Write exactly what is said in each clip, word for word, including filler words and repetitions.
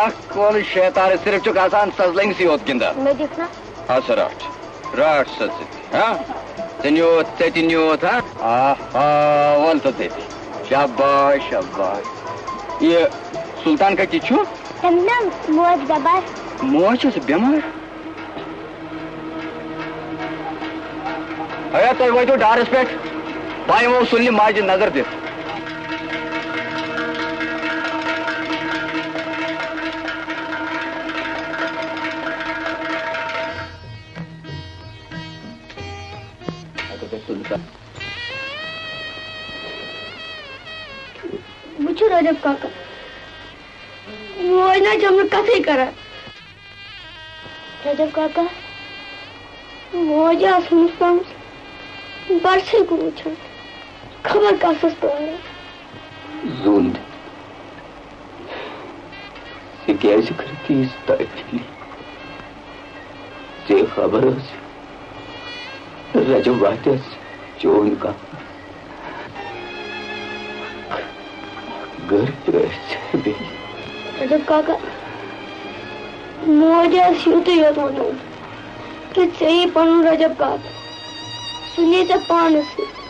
اکھ کول شیطان، صرف چھُکھ آسان سزلنگسٕے یوت گِنٛدان۔ مےٚ دِکھ نا۔ ہا سا رٹھ، رٹھ سا ژٕ تہِ، ہا؟ ژےٚ نیوٗتھ، ژےٚ تہِ نیوٗتھ، ہا؟ آ، آ، وَل سا ژٕ تہِ۔ شاباش، شاباش۔ یہِ سلطان کَتہِ چھُ؟ تٔمِس نا موج بٮ۪مار۔ موج چھَس بٮ۪مار؟ ایا تُہۍ وٲتِو ڈارس پٮ۪ٹھ، بہٕ یِمو سُلہِ ماجہِ نظر دِتھ۔ وٕچھِو رجب کاکا، موج نہ چھم نہٕ کتھٕے کران۔ رجب کاکا، موج ٲس ہُمِس پانَس بَرسٕے کُن وٕچھان، خبر کَس ٲس پٲران۔ زوٗن دِ۔ ژےٚ کیٛازِ کٔرٕتھ ییٖژ تٲفیٖلی؟ ژےٚ خبر ٲس، رجب واتہِ اَسہِ چون کانٛہہ۔ گٔر پرٛٲرۍ ژٕ بیٚیہِ۔ رجب کاکا، موج ٲس یُتُے یوت ووٚنمُت کہِ ژےٚ یی پنُن رجب کاکہٕ، سُہ نی ژےٚ پانس سۭتۍ۔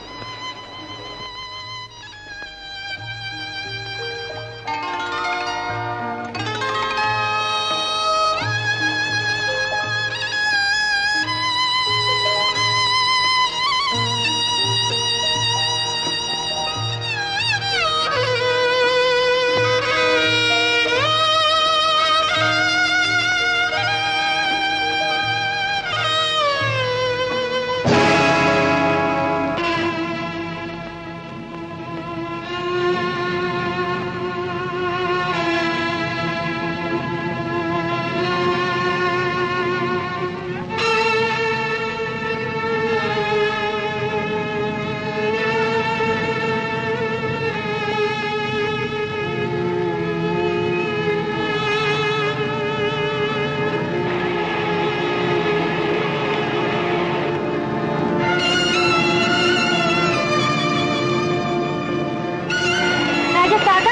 راجہ سادہ،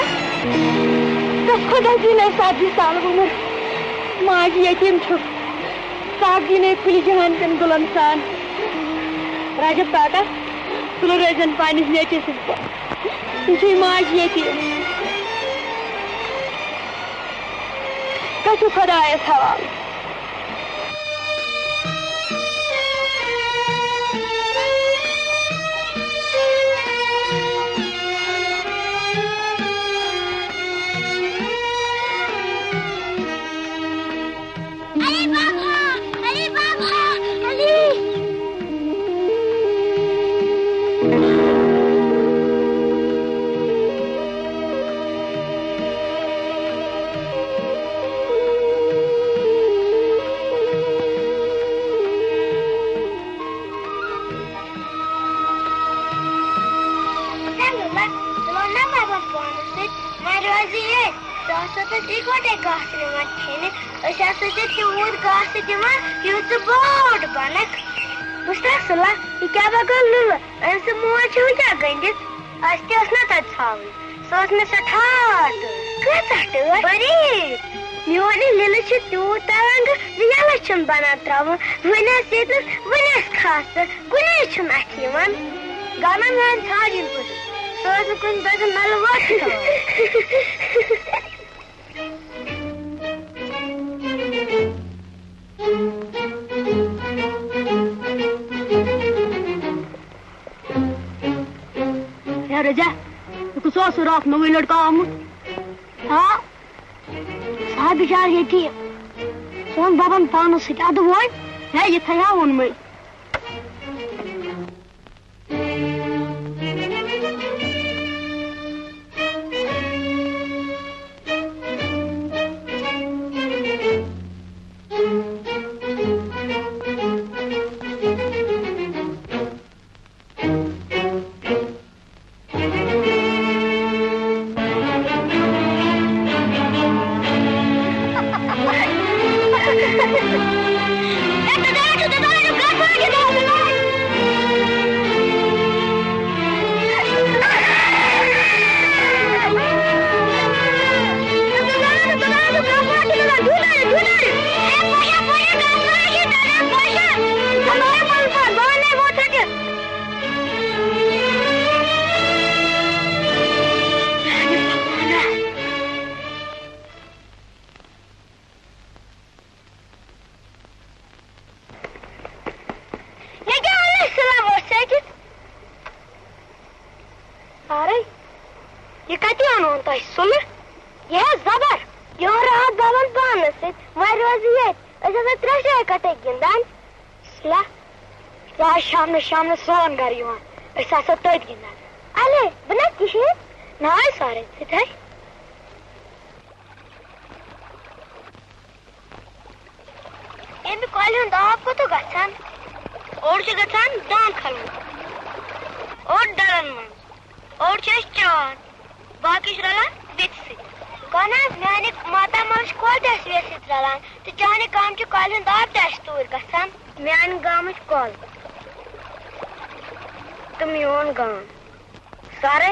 کس خۄداے دی نَے سادگی سان عمر؟ ماجہِ یتیٖم چھُ، سادگی نَے پھُلہِ جہان کٮ۪ن گُلن سان۔ راجہ سادہ، ژٕ روزن پننِس نیٚچوِ سٕنٛدۍ پٲٹھۍ۔ یہِ چھےٚ ماجہِ یتیٖم۔ گژھِو خۄدایس حوالہٕ۔ علی بابا! علی بابا! علی! ژٕ وَن نا بَبَس پانَس سۭتۍ، وۄنۍ روزِ ییٚتۍ۔ ژٕ آسہٕ تَتہِ اِکوَٹَے گاسہٕ نِوان کھیٚنہِ۔ أسۍ آسو ژےٚ تیوٗت گاسہٕ دِوان، یوٗت ژٕ بوٚڑ بَنَکھ۔ بہٕ چھُس تَس صلح، یہِ کیٛاہ بَکار لُلہٕ؟ أمۍ سٕنٛز موج چھِ وۄنۍ کیٛاہ گٔنٛڈِتھ؟ اَسہِ تہِ ٲس نہ تَتہِ ژھاوٕج۔ سۄ ٲس مےٚ سٮ۪ٹھاہ ٹٲٹھ۔ کۭژاہ ٹٲٹھ؟ بٔریٖک۔ میون یہِ لِلہٕ چھُ تیوٗت تَوَنٛگہٕ زِ یَلَس چھُنہٕ بَنان ترٛاوُن۔ وٕنہِ آسہِ ییٚتہِ نَس، وٕنہِ آسہِ کھَس تہٕ کُنے چھُنہٕ اَتھِ یِوان۔ گَنَن ہٕنٛدۍ ژھانٛجِن پٲٹھۍ۔ سۄ ٲس نہٕ کُنہِ دۄہ تہِ نَلہٕ وَتھ تہِ تھاوان۔ ہے رجا، یہِ کُس اوس راتھ نوٚوُے لٔڑکہٕ آمُت؟ ہا؟ سُہ ہا بِچار ییٚتی۔ سُہ ووٚن بَبَن پانَس سۭتۍ، اَدٕ وۄنۍ، ہے، یِتھَے ہا ووٚنمَے۔ تۄہہِ سُلہٕ؟ یہِ ہا زبر۔ یورٕ آو بابن پانس سۭتۍ، وۄنۍ روزِ ییٚتہِ۔ أسۍ آسو ترٛےٚ شٲے کٹھے گِنٛدان۔ سُلہ، ژٕ آے شامنہٕ شامنہٕ سون گرٕ یِوان، أسۍ آسو تٔتۍ گِنٛدان۔ اَلے، بہٕ نہ کِہیٖنۍ۔ نہ آے سارے، ژٕ تہِ ہے۔ اَمہِ کۄلہِ ہُنٛد آب کوٚت گژھان؟ اوٚڑ چھُ گژھان دان کھلن، اوٚڑ ڈلن منٛز، اوٚڑ چھِ أسۍ چٮ۪وان، باقٕے چھِ رلان ویٚژِ سۭتۍ۔ کۄنہٕ حظ، میانہِ ماتامالٕچ کۄل تہِ آسہِ ویٚژِ سۭتۍ رلان، تہٕ چانہِ گامچہِ کۄلہِ ہُنٛد آب تہِ آسہِ توٗرۍ گژھان۔ میانہِ گامٕچ کۄل تہٕ میون گام۔ سارے،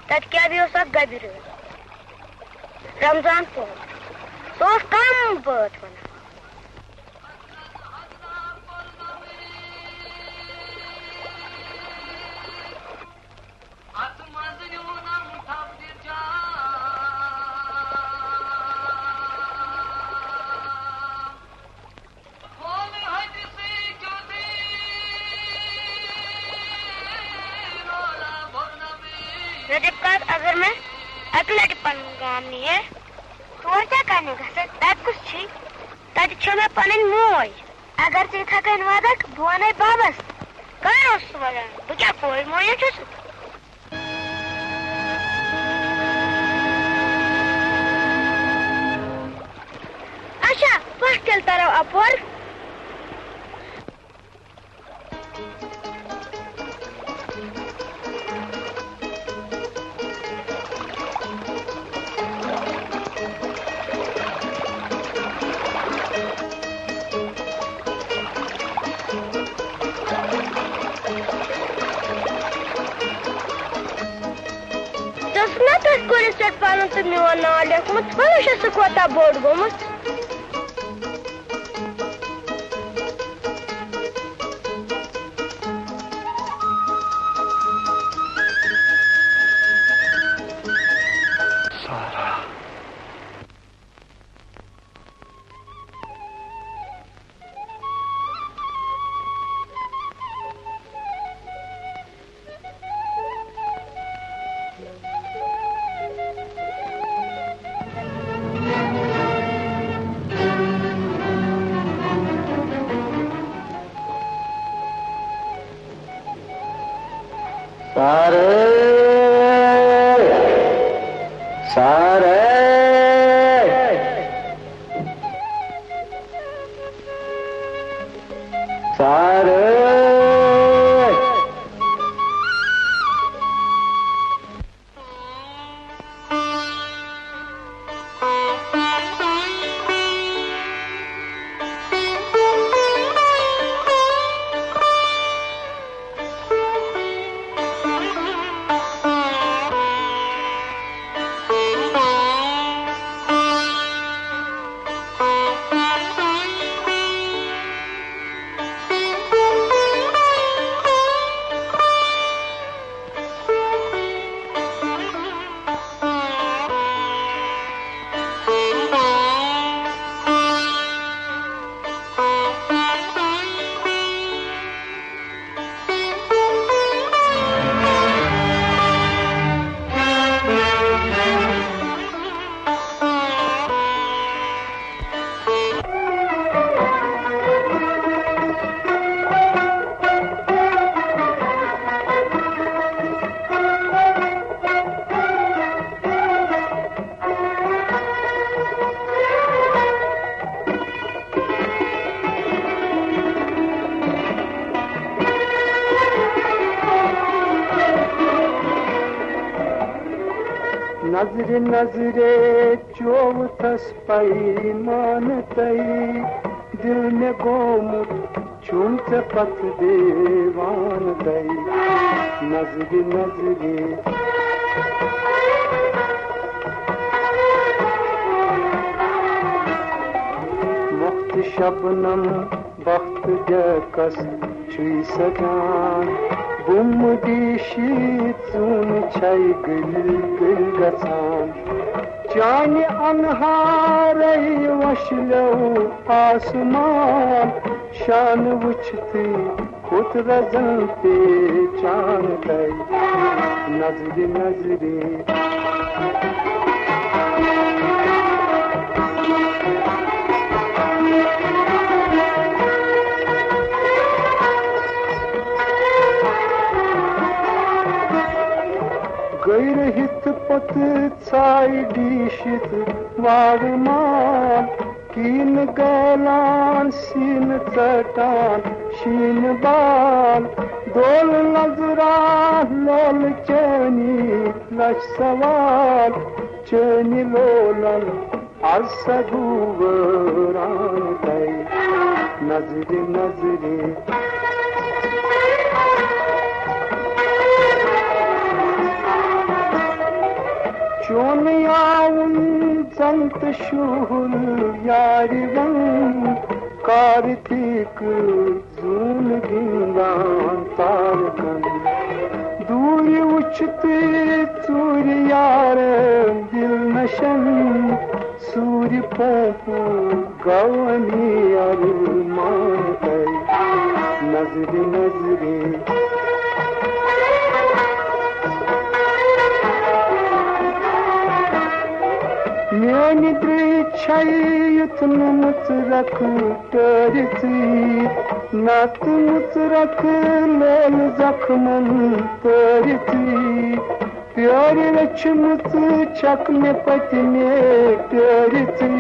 تتہِ کیٛاہ بیٚیہِ اوس اکھ گبہِ رٲژ، رمضان پوٗر۔ سُہ اوس کم بٲتھ ونان۔ رجب کاک، اگر مےٚ اَکہِ لَٹہِ پَنُن گام نِیے، تور کیٛاہ کَرنہِ گژھے؟ تَتہِ کُس چھی؟ تَتہِ چھےٚ مےٚ پَنٕنۍ موج۔ اگر ژٕ یِتھَے کٔنۍ وَدَکھ، بہٕ وَنَے بَبَس۔ کَر اوس سُہ وَدان؟ بہٕ کیٛاہ کوٗر موج چھُس؟ اچھا، پکھ تیٚلہِ ترو اپور۔ ژےٚ اوسُکھ نا تٔتھۍ کُلِس پٮ۪ٹھ پنُن تہٕ میون ناو لیوٚکھمُت؟ وَلہٕ وٕچھو سُہ کوٗتاہ بوٚڑ گوٚمُت۔ سارا۔ سارے، سارے، سارے۔ نظرِ نظرِ چووُتھس پیمانہٕ تۄہہِ، دِل مےٚ گوٚمُت چھُم ژےٚ پتھ دیوانہٕ تۄہہِ۔ نظرِ نظرِ مۄختہٕ شبنم بخت ڈیکس چھُے سجان، بُمہٕ بیشی ژوٗنہٕ چھے گٔلۍ گٔلۍ گژھان۔ چانہِ انہارے وشلو آسمان، شانہٕ وٕچھتھٕے کھوٚت رزن پیچان تۄہہِ۔ نظرِ نظرِ گٔے رٔہِتھ پوٚتُس ژھایہِ ڈیٖشِتھ وارٕ مان، کِنہٕ گٲلان سیٖنہٕ ژَٹان شیٖنہٕ بال۔ دول نظرا لولہٕ چٲنی لَچھ سوال، چٲنی لولَن از سا گوٚو وٲران تۄہہِ نظرِ نظرِ۔ چون یاوُن زن تہٕ شُہُل یارِ رنگ، کارتیک زوٗن گِنٛدان تارکن۔ دوٗرِ وُچھِتھ ژوٗرِ یارن دِل نشن، سوٗرِ پونٛپہٕ گوانی ارمان تۄہہِ نظرِ نظرِ۔ میٲنۍ درٕے چھے یُتھ نہٕ مُژرکھ ٹٲرِتھٕے، نتہٕ مُژرکھ لٲلۍ زخمن تٲرِتھٕے۔ پیٲرۍ رٔچھمٕژ چھکھ مےٚ پٔتمہِ پیٲرِتھٕے،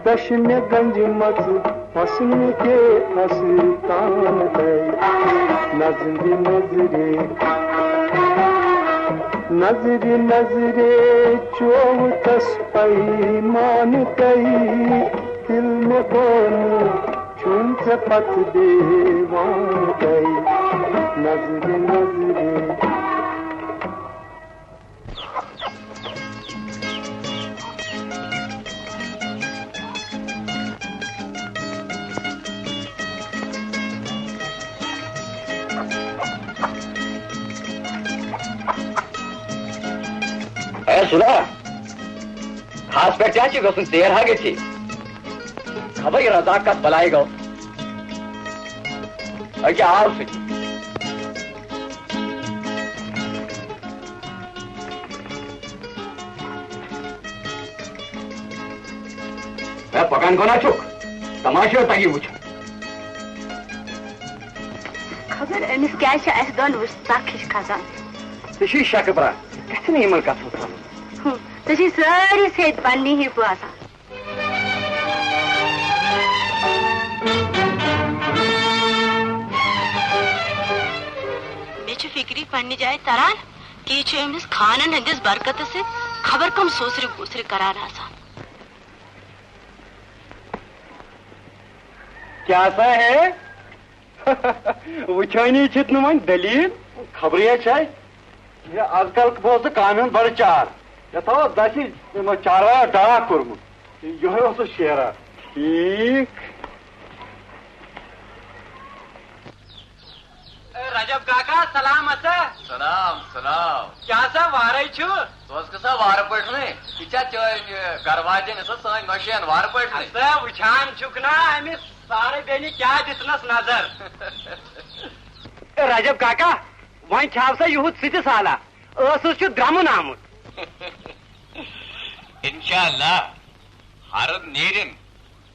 دٔچھنہِ گنجہِ منٛز حسنہٕ کے استان تۄہہِ نظرِ نظرِ۔ نظرِ نظرِ چووُتس پیمان تۄہہِ، دِل مےٚ گوٚو نہٕ چھُم ژےٚ پتہٕ دیوان تۄہہِ نظرِ نظرِ۔ اے سُنا، ہس پٮ۪ٹھ کیٛاہ چھِ گژھُن؟ ژیر ہا گژھِ۔ خبر یہِ رزاق کتھ بلایہِ گوٚو۔ أکہِ آو سُہ تہِ۔ ہے، پکان کونہ چھُکھ؟ تماشہٕ تگی وٕچھُن۔ خبر أمِس کیٛازِ چھِ اَسہِ دۄن وٕچھ ژکھ ہِش کھسان۔ ژےٚ چھُے شکہٕ برا، گژھِ نہٕ یِمن کتھن تھاوُن۔ ہُم، ژےٚ چھُے سٲری سیٚدۍ پننی ہی باسان۔ مےٚ چھِ فِکرِ پننہِ جایہِ تران کہِ یہِ چھُ أمِس خانن ہٕنٛدِس برکتس سۭتۍ خبر کم سوسرِ گوسرِ کران آسان۔ کیٛاہ سا ہے؟ وٕچھٲنی چھِتھ نہٕ وۄنۍ دٔلیٖل۔ خبرٕے ہے چھے۔ یہِ از کل بوز ژٕ کامہِ ہُنٛد بڑٕ چار۔ یتھ اوس دَسہِ یِمو چاروایو ڈاکھ کوٚرمُت۔ یِہوٚے اوسُس شیران۔ ٹھیٖک۔ اے رجب کاکا، سلام ہسا۔ سلام، سلام۔ کیٛاہ سا وارے چھُ؟ ژٕ اوسکھٕ سا وارٕ پٲٹھۍ نٕے؟ یہِ چھا چٲنۍ، یہِ گرٕ واجٮ۪ن، یہِ سا سٲنۍ نۄشہِ ہن وارٕ پٲٹھۍ نٕے؟ ہسا وٕچھان چھُکھ نا أمِس سارے بیٚنہِ کیٛاہ دِژنس نظر۔ اے رجب کاکا، وۄنۍ کھیاو سا یُہُد سُہ تہِ سالا، ٲسَس چھُ درٛمُن آمُت۔ انشاءاللہ، ہرُد نیرِن،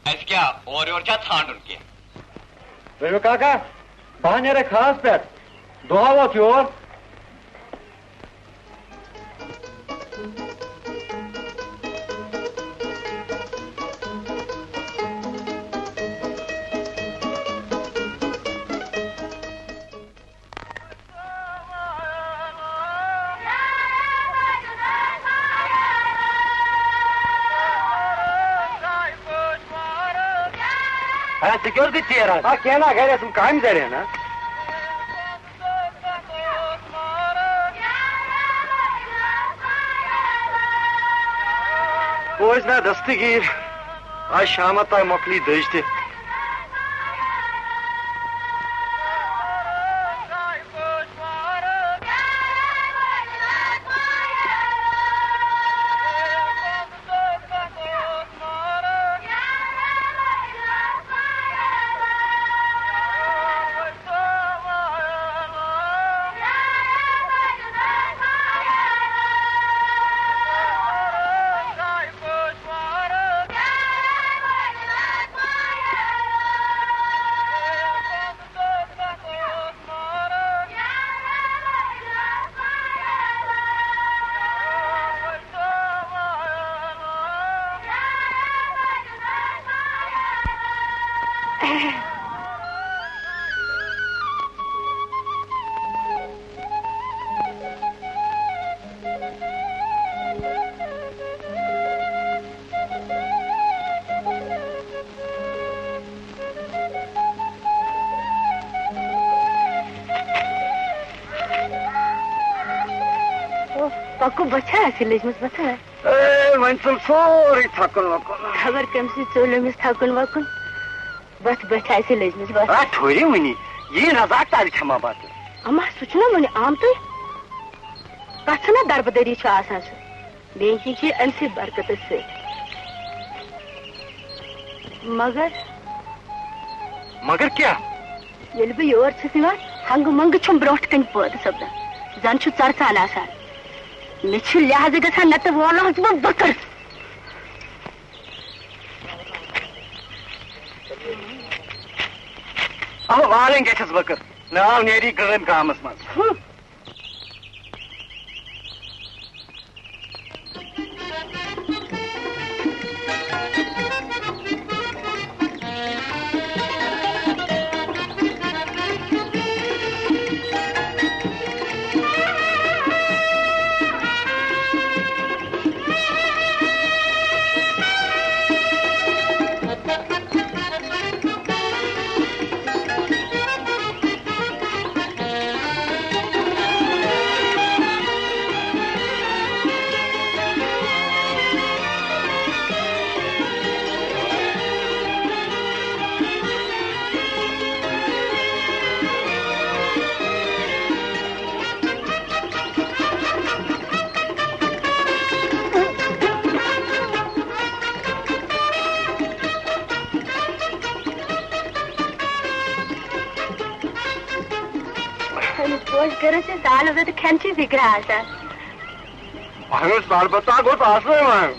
اَسہِ کیٛاہ اورٕ یورٕ چھا ژھانٛڈُن کینٛہہ؟ رٔوِو کاکا، بہٕ ہا نیرے کھہَس پٮ۪ٹھ، دۄہا ووت یور۔ ہا، ژٕ کیٛاہ اوس گٔے ژیر آز؟ آ، کینٛہہ نہ، گرِ ٲسٕم کامہِ ذٔریعہٕ نہ۔ پوٚز نا دستگیٖر، آز شامس تام مۄکلی دٔج تہِ۔ اکو بۄچھِ آسہِ لٔجمٕژ بۄچھِ۔ اے، وۄنۍ ژوٚل سورُے تھکُن وکُن۔ خبر کٔمۍ سٕے ژوٚل أمِس تھکُن وکُن۔ بۄچھِ، بۄچھِ آسہِ لٔجمٕژ بۄچھِ۔ آ، ٹھوٗرِو وٕنی۔ یی رزاق تازٕ کھٮ۪مہٕ بتہٕ۔ اما، سُہ چھُنہ وُنہِ آمتُے۔ کتھ چھُنہ دربٕدٔری چھُ آسان سُہ۔ بیٚیہِ چھِ أمۍ سٕے برکتس سۭتۍ۔ مگر مگر کیٛاہ؟ ییٚلہِ بہٕ یور چھَس یِوان، ہنٛگہٕ منٛگہٕ چھُم برٛونٛٹھ کَنہِ پٲدٕ سپدان۔ زَن چھُ ژَرژان آسان۔ مےٚ چھُ لحاظٕے گژھان، نَتہٕ وولہَس بہٕ بٔکٕر۔ اَہو، والٕنۍ گژھٮ۪س بٔکٕر۔ ناو نیری گرٛٲمۍ گامَس منٛز۔ پوش گرس چھِ دالہٕ زٕ تہٕ کھٮ۪ن چی فِکرِ آسان۔ اہن حظ، البتہ گوٚژھ آسنُے وۄنۍ۔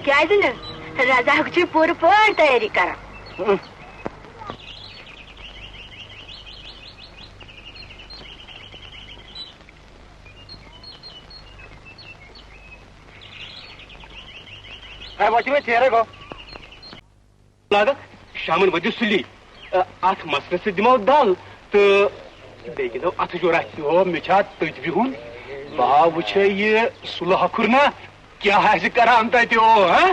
کیازِ نہٕ؟ رزاق چھُ پوٗرٕ پٲٹھۍ تیٲری کران۔ ہے، وۄنۍ چھِ مےٚ ژیرے گوٚو۔ لاگان شامن وٲتِو سُلی۔ ا، اتھ مسلس سۭتۍ دِمو دل تہٕ بیٚیہِ گِنٛدو اتھٕ جورا۔ ہو، مےٚ چھا تٔتۍ بِہُن؟ بہٕ ہا وٕچھے یہِ سُلہٕ ہکھُر نا کیٛاہ آسہِ کران تتہِ، او، ہا؟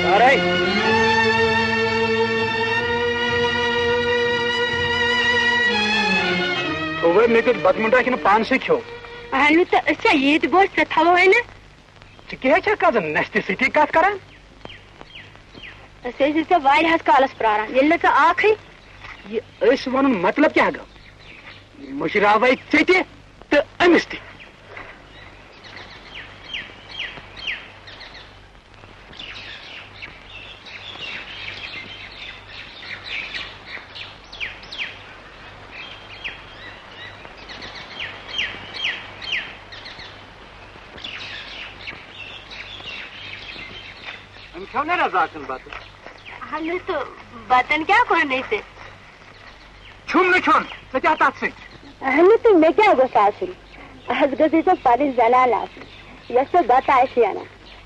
سارے۔ تھووے مےٚ کیُتھ بتہٕ مُنڈا کِنہٕ پانسٕے کھیوٚو؟ اہنُو تہٕ أسۍ چھا ییٖتۍ بوج ژےٚ تھاووے نہٕ؟ ژٕ کیٛاہ چھکھ از نستہِ سۭتی کتھ کران؟ أسۍ ٲسۍ ژےٚ واریاہس کالس پراران، ییٚلہِ نہٕ ژٕ آکھٕے۔ یہِ أسۍ ونُن مطلب کیٛاہ گوٚو؟ مٔشراوے ژےٚ تہِ تہٕ أمِس تہِ۔ أمۍ کھیوٚو نا رزاقن بتہٕ؟ اہن حظ، تہٕ بتن کیٛاہ کوٚرنَے ژےٚ؟ چھُم نہٕ کھیوٚن، ژٕ کیٛاہ تَتھ سۭتۍ؟ اہنُو، تہٕ مےٚ کیٛاہ گوٚژھ آسُن؟ از گٔژھٕے ژےٚ پنٕنۍ زنان آسٕنۍ، یۄس ژےٚ بتہٕ آسہِ انان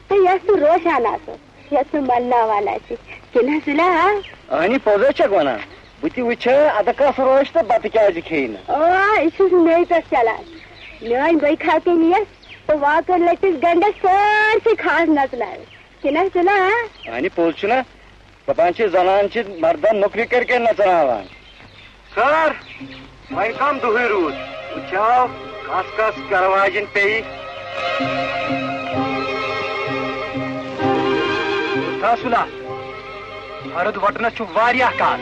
تہٕ یۄس ژٕ روشان آسَکھ، یۄس ژٕ منناوان آسہِ۔ کِنہٕ حظ سُلے ہا؟ اہنی، پوٚزے چھکھ ونان۔ بہٕ تہِ وٕچھِ ہا، ادٕ کس روش تہٕ بتہٕ کیٛازِ کھیٚیہِ نہٕ؟ آ، یہِ چھُس مےٚ پٮ۪ٹھ چلان۔ میٲنۍ بٲے خاکن یِیَس تہٕ واکر لٔٹِس گنڈس سٲرسٕے خاص نژناوِ۔ کِنہٕ حظ سُلے ہا؟ اہنی، پوٚز چھُنا؟ دپان چھِ، زنان چھِ مردن نوکری کٔرۍ کٔرۍ نژناوان۔ سر، وۄنۍ کم دُہٕے روٗد، وٕچھو کس کس گرٕ واجِنۍ پیٚیہِ۔ بوٗزتھا سُلا، ہرُد وٹنس چھُ واریاہ کال،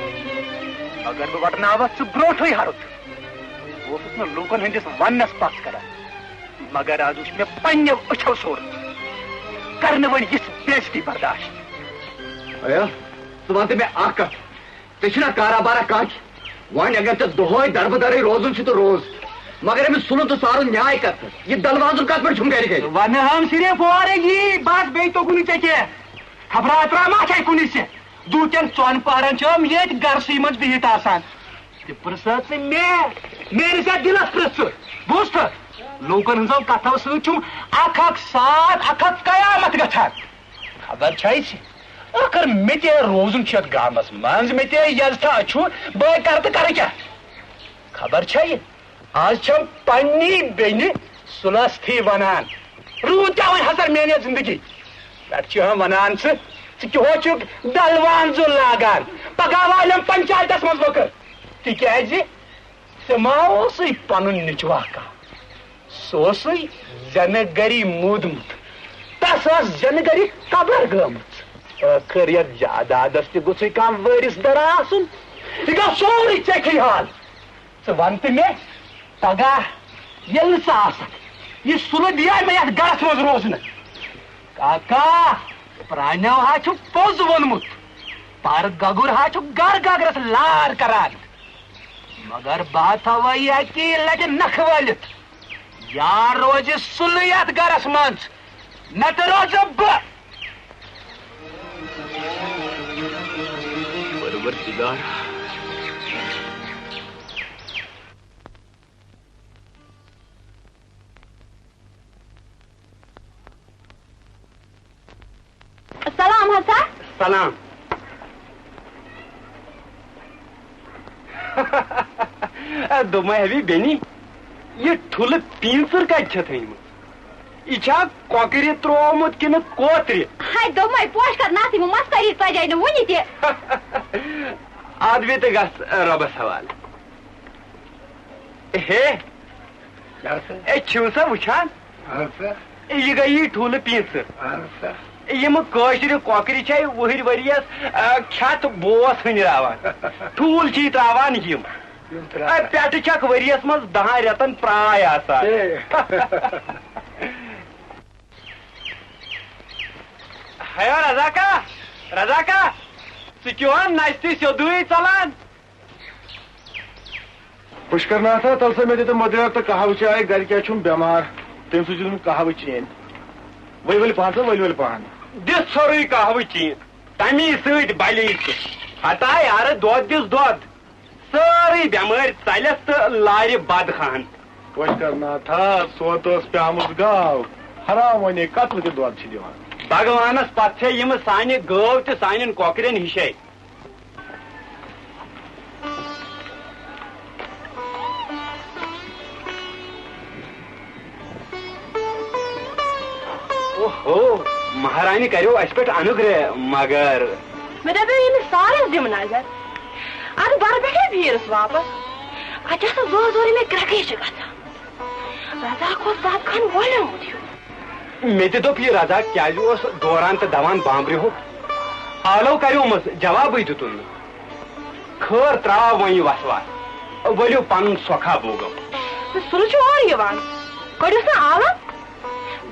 مگر بہٕ وٹناوتھ ژٕ برونٹھٕے ہرُد۔ بہٕ اوسُس نہٕ لوٗکن ہٕنٛدِس وننس پژھ کران، مگر از وُچھ مےٚ پننیو أچھو سورُے۔ کرٕ نہٕ وۄنۍ یِژھ بے عزتی برداشت۔ ایا، ژٕ وَن تہٕ مےٚ اکھ کتھ، ژےٚ چھُنا کارا بارا کانٛہہ؟ وۄنۍ اگر ژےٚ دۄہے دربہٕ درٕے روزُن چھُ تہٕ روز، مگر أمِس سُلُن تہٕ سارُن نیاے کتھ پٮ۪ٹھ؟ یہِ دلوازُن کتھ پٮ۪ٹھ چھُم گرِ گرِ؟ ونہٕ ہم صرف اورے یی، بس بیٚیہِ توٚگُن نہٕ ژےٚ کینٛہہ۔ خبرا اترا ما چھے کُنہِ سہِ؟ دوٗتٮ۪ن ژۄن پہرن چھِ یِم ییٚتۍ گرسٕے منٛز بِہِتھ آسان۔ تہِ پرٛژھ ژٕ مےٚ، میٲنِس یتھ دِلس پرٛژھ ژٕ۔ بوٗزتھٕ؟ لوٗکن ہٕنٛزو کتھو سۭتۍ چھُم اکھ اکھ ساتھ، اکھ اکھ قیامت گژھان۔ خبر چھے ژےٚ، ٲخر مےٚ تہِ ہے روزُن چھُ یتھ گامس منٛز، مےٚ تہِ ہے یزتھا چھُ، بہٕ ہے کرٕ تہٕ کرٕ کیٛاہ؟ خبر چھے، از چھم پننی بیٚنہِ سُلس تھی ونان، روٗد کیٛاہ وۄنۍ ہسر میانہِ زندگی پٮ۪ٹھ چھِ ہم ونان ژٕ، ژٕ کیٛاہ چھُکھ دلوان زُل لاگان؟ پگاہ والٮ۪م پنچایتس منٛز وٕکھٕ۔ تِکیٛازِ ژےٚ ما اوسُے پنُن نیٚچوا کانٛہہ؟ سُہ اوسُے زینہٕ گری موٗدمُت۔ تس ٲس زینہٕ گری قبر گٔمٕژ۔ ٲخٕر یتھ جادادس تہِ گوٚژھُے کانٛہہ وٲرِث دَرا آسُن۔ یہِ گوٚو سورُے ژےٚ کھٕے حال۔ ژٕ وَن تہٕ مےٚ، پگاہ ییٚلہِ نہٕ ژٕ آسکھ، یہِ سُلہٕ دِیا مےٚ یَتھ گرس منٛز روزنہٕ؟ کاکا، پرٛانیو ہا چھُ پوٚز ووٚنمُت، پر گگُر ہا چھُ گر گگرس لار کران۔ مگر بہٕ ہا تھاوے یہِ اَکی لٹہِ نکھٕ وٲلِتھ۔ یا روزِ سُلہٕ یَتھ گرس منٛز، نتہٕ روزٕ بہٕ۔ پروردگار۔ السلام حسا۔ سلام۔ دوٚپمَے ہَوی بیٚنی، یہِ ٹھُلہٕ پیٖنٛژٕر کَتہِ چھَتھ أنۍمٕژ؟ یہِ چھا کۄکرِ ترٛوومُت کِنہٕ کوترِ؟ ہاے، دوٚپمَے، پوشہٕ کَتھ نَسٕے، وۄنۍ مَس کَری ژۄجے نہٕ وُنہِ تہِ۔ اَدٕ بیٚیہِ تہٕ گژھ رۄبَس حوالہٕ۔ ہے، کیٛاہ سا؟ اے، چھِو سا وٕچھان؟ اَہَن سا۔ اے، یہِ گٔیی ٹھوٗلہٕ پیٖنٛژٕر۔ اَہَن سا۔ اے، یِم کٲشرِ کۄکرِ چھے وُہٕرۍ ؤرِیَس، آ، کھٮ۪تھ بوس ہٕنٛدراوان۔ ٹھوٗل چھِ یہِ ترٛاوان یِم۔ یِم ترٛاوان۔ اے، پٮ۪ٹھٕ چھَکھ ؤرِیَس منٛز دَہَن رٮ۪تَن پرٛاے آسان۔ ہے۔ ہیا رزاقا، رزاقا، ژٕ کیٛاہ نَستہِ سیوٚدُے ژَلان؟ بہٕ چھُس کرناتھا، تَل سا مےٚ دِ تہٕ مٔدریر تہٕ قہوٕ چاے، گرِ کیٛاہ چھُم بٮ۪مار، تٔمۍ سۭتۍ چھُنہٕ قہوٕ چیٚنۍ۔ ؤلۍ ؤلۍ پہن سا، ؤلۍ ؤلۍ پہن۔ دِ ژھورُے قہوٕ چیٚنۍ، تَمی سۭتۍ بَلے ژٕ۔ ہتا یارٕ، دۄد دِس دۄد، سٲرٕے بٮ۪مٲرۍ ژَلٮ۪س تہٕ لارِ بد خان۔ بہٕ چھُس کرناتھا، سونتہٕ ٲس پیٛامٕژ گاو، حرام وَنے قطرٕ تہِ دۄد چھِ دِوان۔ بھگوانَس پتہٕ چھےٚ یِمہٕ سانہِ گٲو تہِ سانٮ۪ن کۄکرٮ۪ن ہِشے۔ اوہو، مہرانہِ کریو اسہِ پٮ۪ٹھ انوگرہ، مگر مےٚ دپیو، ییٚمِس سارس دِمہٕ نظر، ادٕ برٕ پٮ۪ٹھے پھیٖرس واپس۔ اتہِ چھِ آسان زورٕ زورٕ مےٚ کرٛٮ۪کھٕے چھِ گژھان۔ رزاق اوس زیادٕ کھن وۄلیومُت ہیوٗ۔ مےٚ تہِ دوٚپ، یہِ رزاق کیٛازِ اوس دوران تہٕ دوان بامبرِ ہوٚت؟ آلو کریومس، جوابٕے دیُتُن نہٕ۔ خٲر، ترٛاو وۄنۍ یہِ وسواس۔ ؤلِو پنُن سۄکھا بوگو۔ تہٕ سُلہٕ چھُ اورٕ یِوان۔ کٔڑِو سا آلو۔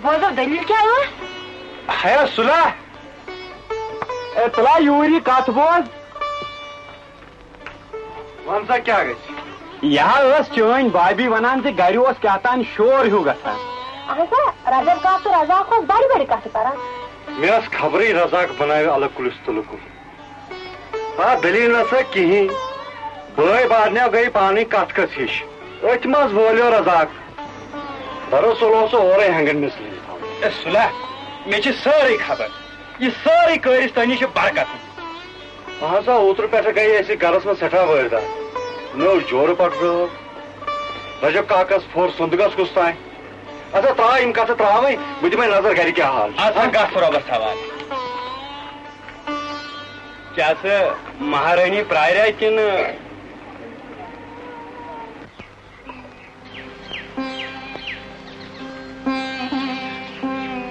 بوزو دٔلیٖل کیٛاہ ٲس؟ ہیا سُلا، اے تُلا یوٗرۍ یہِ کتھ بوز۔ وَن سا کیٛاہ گژھِ؟ یہِ ہا ٲس چٲنۍ بھابھی وَنان زِ گرِ اوس کیٛاہ تام شور ہیوٗ گژھان۔ اہن سا، رجب کاک تہٕ رزاق اوس بڑِ بڑِ کتھٕ کران۔ مےٚ ٲس خبرٕے رزاق بناوِ الگ کُلِس تُلہٕ کُل۔ آ، دٔلیٖل نہ سا کِہیٖنۍ۔ بٲے بارنیو گٔے پانٕے کتھ کتھ ہِش۔ أتھۍ منٛز وٲلیو رزاق۔ دراصل اوس سُہ اورَے ہٮ۪نٛگن مِس لٔجِتھ تھاوُن۔ اے سُلا، مےٚ چھِ سٲرٕے خبر۔ یہِ سٲرٕے کٲرِستٲنی چھِ برکت۔ اہن سا، اوترٕ پٮ۪ٹھٕ گٔیے اَسہِ گرس منٛز سٮ۪ٹھاہ وٲرۍ داتھ۔ مےٚ اوس جورٕ پٹھ رٲو۔ رجب کاکس پھوٚر سۄندٕ گس کُس تام۔ اچھا، ترٛاو یِم کتھٕ ترٛاوٕنۍ، بہٕ دِمے نظر گرِ کیٛاہ حال۔ اچھا، گژھ رۄبس حوالہٕ۔ کیٛاہ سا مہرٲنی پرٛاریا کِنہٕ؟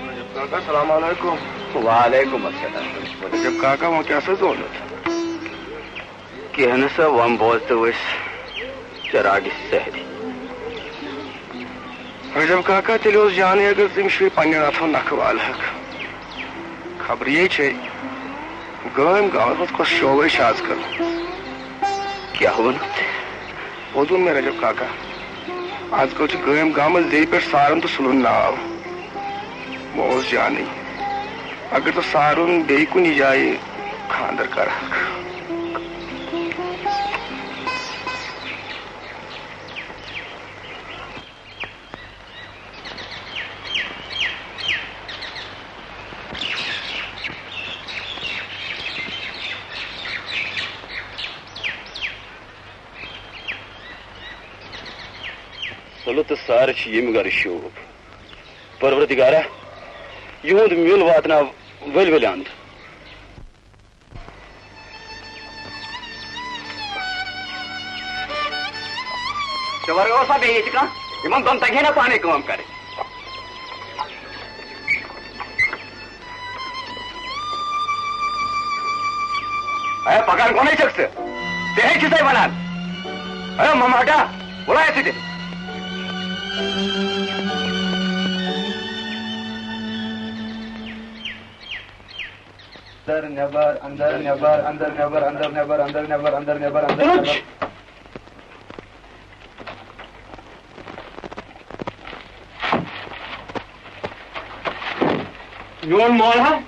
رجب کاکا، السلام علیکم۔ وعلیکم السلام۔ رجب کاکا، وۄنۍ کیٛاہ سا زونُتھ؟ کینٛہہ نہٕ سا، وۄنۍ بوز تہٕ وٕچھ چراغ سحری۔ رجب کاکا، تیٚلہِ اوس جانٕے اگر ژٕ أمِس شُرۍ پننٮ۪ن اتھو نکھٕ والہکھ۔ خبر یے چھے، گٲمۍ گامس منٛز کۄس شوبے چھِ از کل۔ کیٛاہ ووٚنُتھ؟ پوٚز ووٚن مےٚ رجب کاکا۔ از کل چھُ گٲمۍ گامس زیٚیہِ پٮ۪ٹھ سارُن تہٕ سُلُن ناو۔ بہٕ اوس جانٕے، اگر ژٕ سارُن بیٚیہِ کُنہِ جایہِ خانٛدر کرہکھ۔ سُلہٕ تہٕ سارٕ چھِ ییٚمہِ گرٕ شوٗب۔ پروردگارا، یِہُنٛد میُل واتناو ؤلۍ ؤلۍ اند۔ ژےٚ ورٲے اوسا بیٚیہِ ییٚتہِ کانٛہہ؟ یِمن دۄن تگہِ ہے نا پانے کٲم کرٕنۍ۔ اے، پکان کونٕے چھکھ ژٕ؟ ژےٚ ہے چھُسے ونان۔ اے، مما ہٹا، بُلایہ سُہ تہِ۔ اندر نٮ۪بر، اندر نٮ۪بر، اندر نٮ۪بر، اندر نٮ۪بر، اندر نٮ۪بر، اندر نٮ۪بر، اندر نٮ۪بر، اندر نٮ۪بر۔ میون مول ہا؟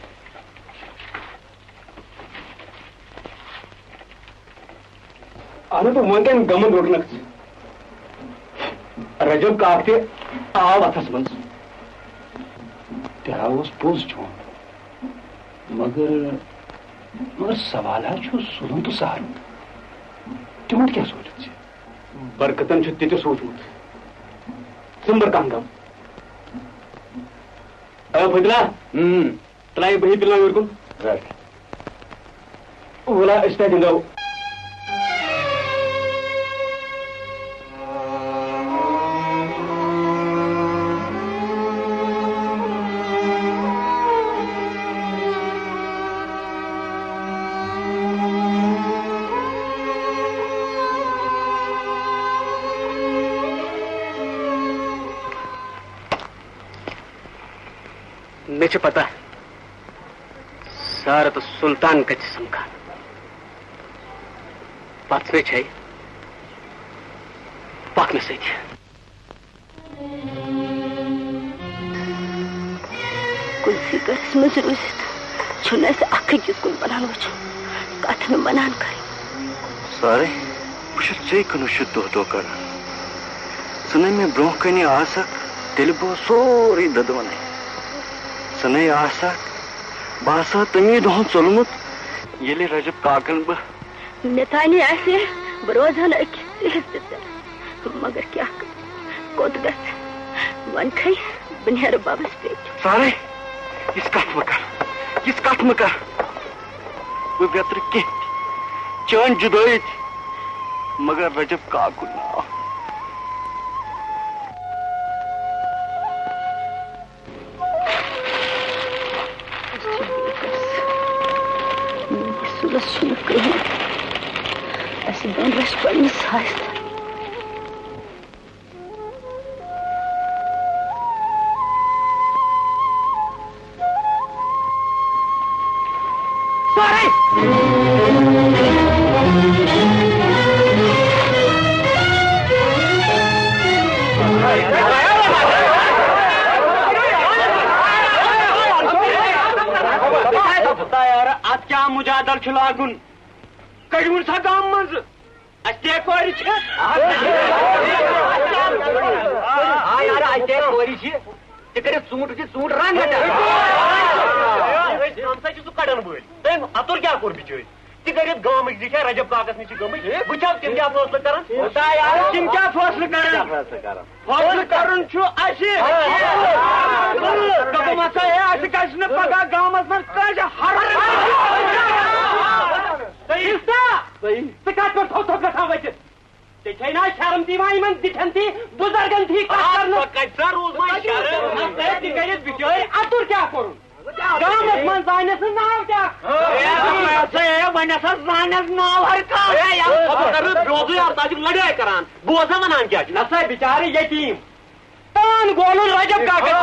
اہن تہٕ وۄنۍ کَمہِ غمہٕ روٚٹنَکھ ژٕ؟ رجب کاک تہِ آو اَتھَس منٛز۔ تہِ ہا اوس پوٚز چون۔ مگر، مگر سوال ہا چھُ سُلُن تہٕ سہلُن۔ تِہُنٛد کیٛاہ سوٗنٛچُتھ ژےٚ؟ برکتن چھُ تہِ تہِ سوٗنٛچمُت۔ ژٕ مہ بر کانٛہہ غم۔ اے فٲطمہ، اۭں۔ ترٛایہِ بہٕ یہِ پِلنٛگ یورٕ کُن۔ رٹ۔ وَلا أسۍ تہِ گِنٛدو۔ مےٚ چھِ پتہ، سارہ تہٕ سلطان کتہِ چھِ سمکھان۔ پژھ مےٚ چھے، پکھ مےٚ سۭتۍ۔ کُنسٕے گرس منٛز روٗزِتھ چھُنہٕ اَسہِ اکھ أکِس کُن بنان وٕچھُن، کتھ نہٕ بنان کرٕنۍ۔ سارے، بہٕ چھُس ژےٚ کُن وٕچھِتھ دۄہ دۄہ کران۔ ژٕ نے مےٚ برونٛہہ کنہِ آسکھ، تیٚلہِ بہٕ اوس سورُے دٔدوَنے۔ ژٕ نے آسکھ، بہٕ آسہٕ ہا تَمی دۄہَن ژوٚلمُت، ییٚلہِ رجب کاکَن بہٕ۔ مےٚ تانی آسہِ ہے، بہٕ روزٕ ہا نہٕ أکِس تہِ حِصہٕ تہِ ژےٚ۔ مگر کیٛاہ کرٕ؟ کوٚت گژھٕ؟ وۄنۍ کھے بہٕ نیرٕ بَبَس پیٚٹھۍ۔ سارے، یِژھ کَتھ مہٕ کر، یِژھ کَتھ مہٕ کر۔ بہٕ بیترٕ کینٛہہ تہِ، چٲنۍ جُدٲیی تہِ، مگر رجب کاکُن ناو۔ أسۍ چھِ بیٚیہِ کٲنٛسہِ۔ میٲنِس سُلس چھُنہٕ کٕہٕنۍ۔ اَسہِ دۄن رَچھِ پننِس ساے تھَر۔ سورُے۔ خۄدایارا، اتھ کیٛاہ مجادل چھُ لاگُن؟ کٔڑۍہُن سا گامہٕ منٛزٕ۔ اَسہِ تہِ ہے کورِ چھِ۔ آ، یارٕ، اَسہِ تہِ ہے کورِ چھِ۔ تہِ کٔرِتھ ژوٗنٛٹھ، تہِ ژوٗنٛٹھ رنٛگ ہٹا۔ أسۍ ہمساے چھِ سُہ کڑن وٲلۍ۔ تٔمۍ اَتُر کیٛاہ کوٚر بِچٲرۍ؟ تہِ کٔرِتھ گامٕکۍ زِٹھۍ ہے رجب کاکس نِش چھِ گٔمٕتۍ۔ وٕچھو تِم کیٛاہ فٲصلہٕ کرن۔ خۄدایا، تِم کیٛاہ فٲصلہٕ کرن؟ کیٛاہ فٲصلہٕ کرن؟ فٲصلہٕ کرُن چھُ اَسہِ۔ دوٚپُم ہسا ہے، اَسہِ گژھِ نہٕ پگاہ گامس منٛز کٲنٛسہِ حرکت۔ صحیح۔ صحیح۔ ژٕ کتھ پٮ۪ٹھ تھوٚو تھوٚو گژھان ؤتھِتھ؟ ژےٚ چھے نا شرم تہِ یِوان یِمن زِٹھٮ۪ن تھی، بُزرگن تھی کتھ آ، کرنس؟ سۄ کتہِ سا روٗز وۄنۍ شرم؟ نہ، ژےٚ تہِ کٔرِتھ بِچٲرۍ اَتُر کیٛاہ کوٚرُن؟ گامس منٛز زانٮ۪س نہٕ ناو کیٛاہ؟ ہے، ہے، وۄنۍ ہسا زانٮ۪س ناو ہر کانٛہہ۔ ہے، یارٕ، خبر کر نہٕ درٛوزٕے آو، تَتہِ چھِ لڑٲے کران۔ بوز سا ونان کیٛاہ چھِ؟ نہ سا، بِچارٕ یتیٖم۔ تان گولُن رجب کاکس۔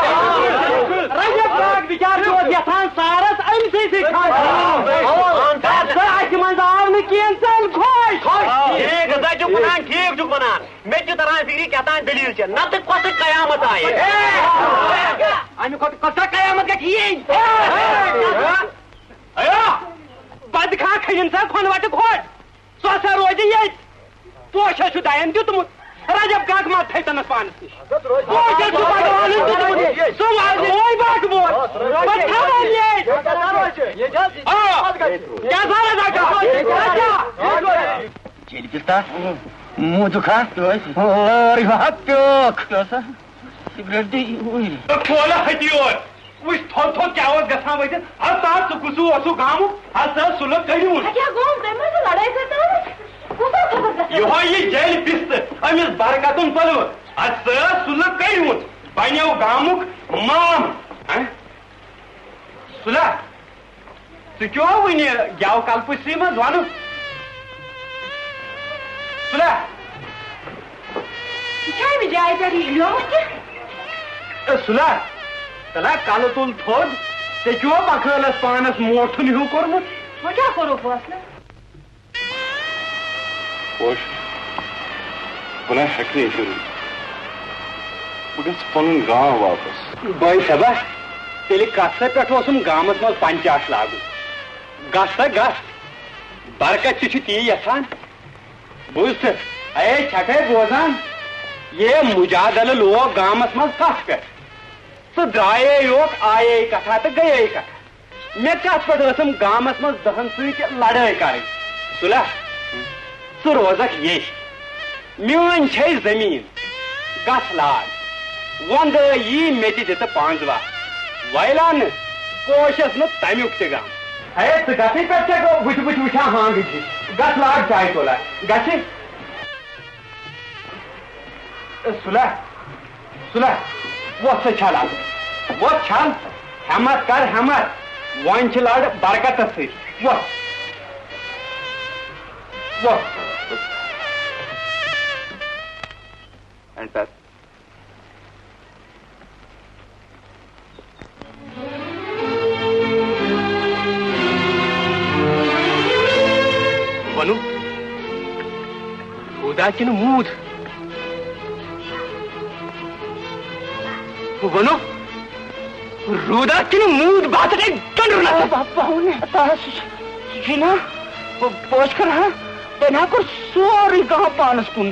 رجب کاک بِچار چھُ اوس یژھان سارس أمۍ سٕے سۭتۍ خانٛدر۔ تہٕ اَسہِ منٛز آو نہٕ کینٛہہ ژَل خۄش۔ ٹھیٖک ہسا چھُکھ ونان، ٹھیٖک چھُکھ ونان۔ مےٚ تہِ تران فِکرِ کیٛاہ تام دٔلیٖل چھےٚ، نتہٕ کۄسہٕ قیامت آیہِ؟ اَمہِ کھۄتہٕ کۄسا قیامت گژھِ یِنۍ؟ ایا، پتہٕ کھا کھٔنِن سا کھۄنہٕ وَٹہِ کھۄڈ؟ سُہ ہسا روزِ ییٚتہِ۔ پوشس چھُ دَین دیُتمُت۔ رجب کاک ما تھٲوۍ تَنَس پانَس نِش۔ پوشس چھُ بھگوانن دیُتمُت۔ سُہ واتہِ وۄنۍ باغہٕ برونٛٹھ۔ پتہٕ تھاوان ییٚتہِ۔ آ۔ کیٛاہ سا رجب کاک؟ اچھا۔ جیٚلہِ پِستا، موٗدُکھ ہا؟ لٲرۍ ہا پیوکھ۔ کیٛاہ سا؟ سگریٹ دِ یوٗرۍ۔ تہٕ کھولہٕ ہتی یور۔ وٕچھ، تھوٚد تھوٚد کیٛاہ اوس گژھان ؤتھِتھ۔ ہَتہٕ سا، ژٕ کُس اوسُکھ آمُت؟ ہَتہٕ سا، سُہ لوٚگ کٔرِوُن۔ اَتہِ ہا گوٚو، تٔمۍ ما چھِ لڑٲے کٔرمٕژ؟ کُس اوس یِہوٚے یہِ جیلہِ پِستہٕ، أمِس برکتُن پلوٕ۔ اَدٕ سا، سُلہٕ کٔرۍ وُن، بنیو گامُک مام۔ ہہ؟ سُلہ، ژٕ کیٛاہ وُنہِ گٮ۪و کلپُسری منٛز وَنُن؟ سُلہ۔ یہِ چھا أمِس جایہِ پٮ۪ٹھ یہِ لیومُت تہِ؟ اے سُلہ، تَلہ کلہٕ تُل تھوٚد، ژےٚ کیٛاہ بخٲلس پانس موٹھُن ہیوٗ کوٚرمُت؟ وۄنۍ کیٛاہ کوٚرُکھ فٲصلہٕ؟ پوش، بہٕ نہ ہٮ۪کہٕ نہٕ ییٚتہِ روٗزِتھ۔ بہٕ گژھٕ پنُن گام واپس۔ بٲے صٲبا، تیٚلہِ کتھ سا پٮ۪ٹھ اوسُم گامس منٛز پنچاش لاگُن؟ گژھ سا گژھ، برکت تہِ چھُ تی یژھان۔ بوٗز ژٕ، اے چھکھے بوزان، یہِ مجادلہٕ لوگ گامس منٛز کتھ پٮ۪ٹھ؟ ژٕ درٛایے یوت، آیے کتھا تہٕ گٔیے کتھا۔ مےٚ کتھ پٮ۪ٹھ ٲسٕم گامس منٛز دہن سۭتۍ لڑٲے کرٕنۍ؟ سُلہ، ژٕ روزکھ ییٚتھۍ۔ میٲنۍ چھے زٔمیٖن، گژھ لاگ۔ وۄندٕ یی مےٚ تہِ دِتہٕ پانٛژھ وَتھ۔ ویلانہٕ کوشس نہٕ تمیُک تہِ غم۔ ہے، ژٕ گژھٕے پٮ۪ٹھ ژےٚ گوٚو بٕتھِ بٕتھِ وٕچھان ہانٛگٕج ہِش۔ گژھ لاگ چایہِ ژولا۔ گژھِ؟ اے سُلہ، سُلہ، وۄتھ سا چھل از۔ وۄتھ چھل، ہٮ۪متھ کر ہٮ۪متھ۔ وۄنۍ چھِ لڑ برکتس سۭتۍ۔ وۄتھ۔ وۄتھ۔ Enter. وَنو، روٗدا کِنہٕ موٗد؟ وَنو، روٗدا کِنہٕ موٗد؟ بہٕ ہسا گٔے گنڈٕ نژان۔ بہٕ، بہٕ وَنہٕ، تَس جِنا، بہٕ، بہٕ اوسُس کران، تٔمۍ ہا کوٚر سورُے گام پانَس کُن۔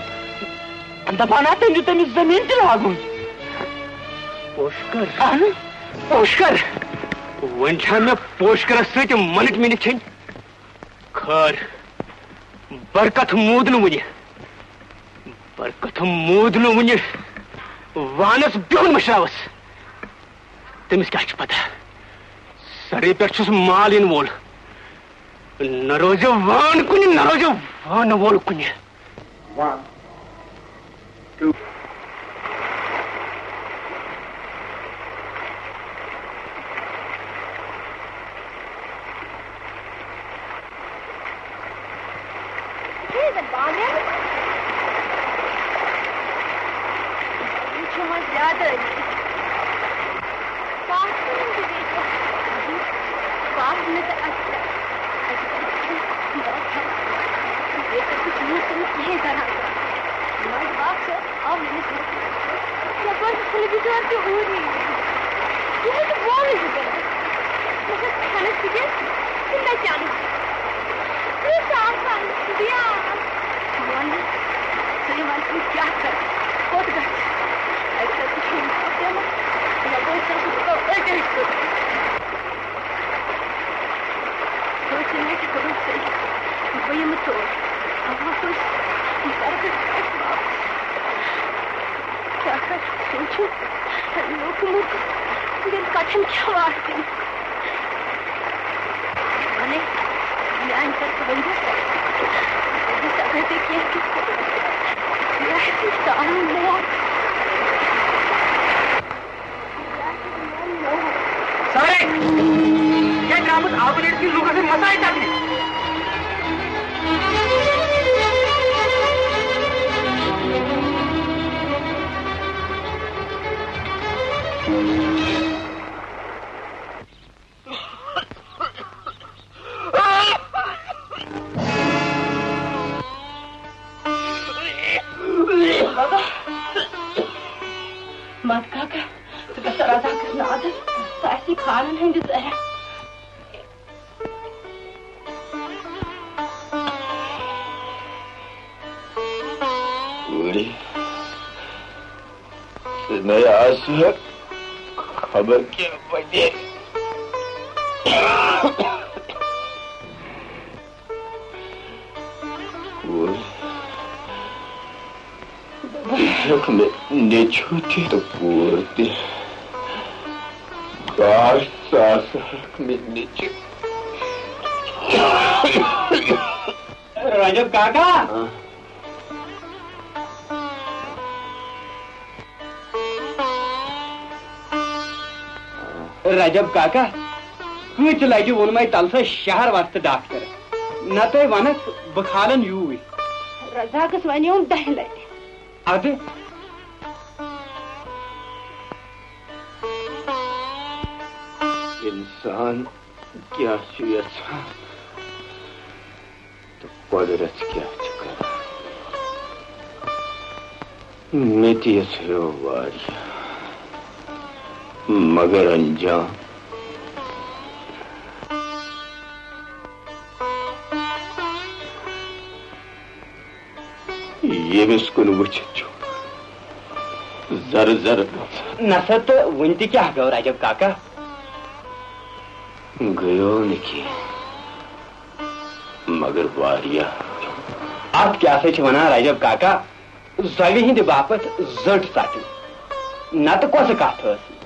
دپان ہا، تٔمۍ دیُت تٔمِس زٔمیٖن تہِ لاگُن۔ پوشکر۔ اہن۔ پوشکر۔ وۄنۍ چھا مےٚ پوشکرس سۭتۍ مٔنِتھ مِنِتھ کھیٚنۍ؟ خٲر، برکت موٗد نہٕ وُنہِ۔ برکت موٗد نہٕ وُنہِ۔ وانس بِہُن مٔشراوس۔ تٔمِس کیٛاہ چھِ پتہ؟ سرے پٮ۪ٹھ چھُس مال یِنہٕ وول۔ نہ روزِ وان کُنہِ، نہ روزِ وانہٕ وول کُنہِ۔ One, two. یہِ چھُ ییٚتٮ۪ن بامبرَن۔ یہِ چھُ وۄنۍ زیادٕ أزی۔ پَتھ کُن تہِ بیٚیہِ کیٛاہ؟ پَتھ مےٚ تہٕ اَتہِ کیٛاہ؟ اَتہِ کیٛاہ چھُ؟ ییٚتہِ چھُ تیوٗت تہٕ نہٕ کِہیٖنۍ کران۔ منٛزٕ باگ چھُ آو مےٚ نِش۔ یَپٲرۍ چھُ پھُلہٕ بِچور تہِ اوٗرۍ۔ یِمَن چھُ بولٕے زٕ گٔمٕتۍ۔ مگر کھٮ۪نَس تہِ کیٛاہ؟ تِم نَے چانٕے۔ تیوٗتاہ آسان چھُ بیٛاکھ۔ وَنہٕ، ژٕ یہِ وَن، ژٕ کیٛاہ کَرٕ؟ کوٚت گژھٕ؟ اَتہِ حظ چھُ شُرۍ پٮ۪وان۔ یَپٲرۍ چھَس بہٕ أتۍ أتۍ کوٚت۔ سونٛچُن مےٚ کہِ بہٕ گژھٕ، بہٕ یِمہٕ تور۔ اَما کُس، بہٕ کَرٕ گژھٕ واپس۔ کیٛاہ کَرٕ؟ سونٛچُن، لوٚگ موٚکُر، ییٚلہِ کَتھَن کیٛاہ واتہِ؟ وَنے، میٛانہِ طرفہٕ ؤنۍزیوس، بہٕ چھَس اَتھ کینٛہہ تہِ، مےٚ آسہِ نہٕ سارُن موت۔ سارے، کیٛاہ درٛامُت آبہٕ نیٚرِتھ کِنہٕ لوٗکَن سۭتۍ مسایہِ ژَٹنہِ؟ مت کاکا، ژٕ گژھ رضا کرنہٕ اَدٕ، ژٕ آسی خانن ہٕنٛدِ زرہ۔ کوٗرِ، ژٕ نے آسہٕ خبر کیٛاہ بنے۔ کوٗر، یہِ چھُکھ مےٚ نیٚچوٗ تہِ تہٕ کوٗر تہِ۔ کاش، ژٕ آسہٕ ہکھ مےٚ نیٚچوٗ۔ رجب کاکا، ہاں؟ رجب کاکا، کۭژِ لٹہِ ووٚنمے تلسا شہر وستہٕ ڈاکٹرس؟ نتہٕ ونکھ بہٕ کھالن یوٗرۍ۔ رزاقس ونیوم دہہِ لٹہِ۔ ادٕ؟ انسان کیٛاہ چھُ یژھان؟ تہٕ قۄدرت کیٛاہ چھِ کران؟ مےٚ تہِ یژھیو واریاہ، مگر انجام۔ ییٚمِس کُن وٕچھِتھ چھُ زر زر گژھان۔ نسا تہٕ وُنہِ تہِ کیٛاہ گوٚو رجب کاکا؟ گٔیو نہٕ کینٛہہ، مگر واریاہ۔ اتھ کیٛاہ سا چھِ ونان رجب کاکا؟ زوِ ہٕنٛدِ باپتھ زٔٹ ژٹٕنۍ، نتہٕ کۄسہٕ کتھ ٲس یہِ؟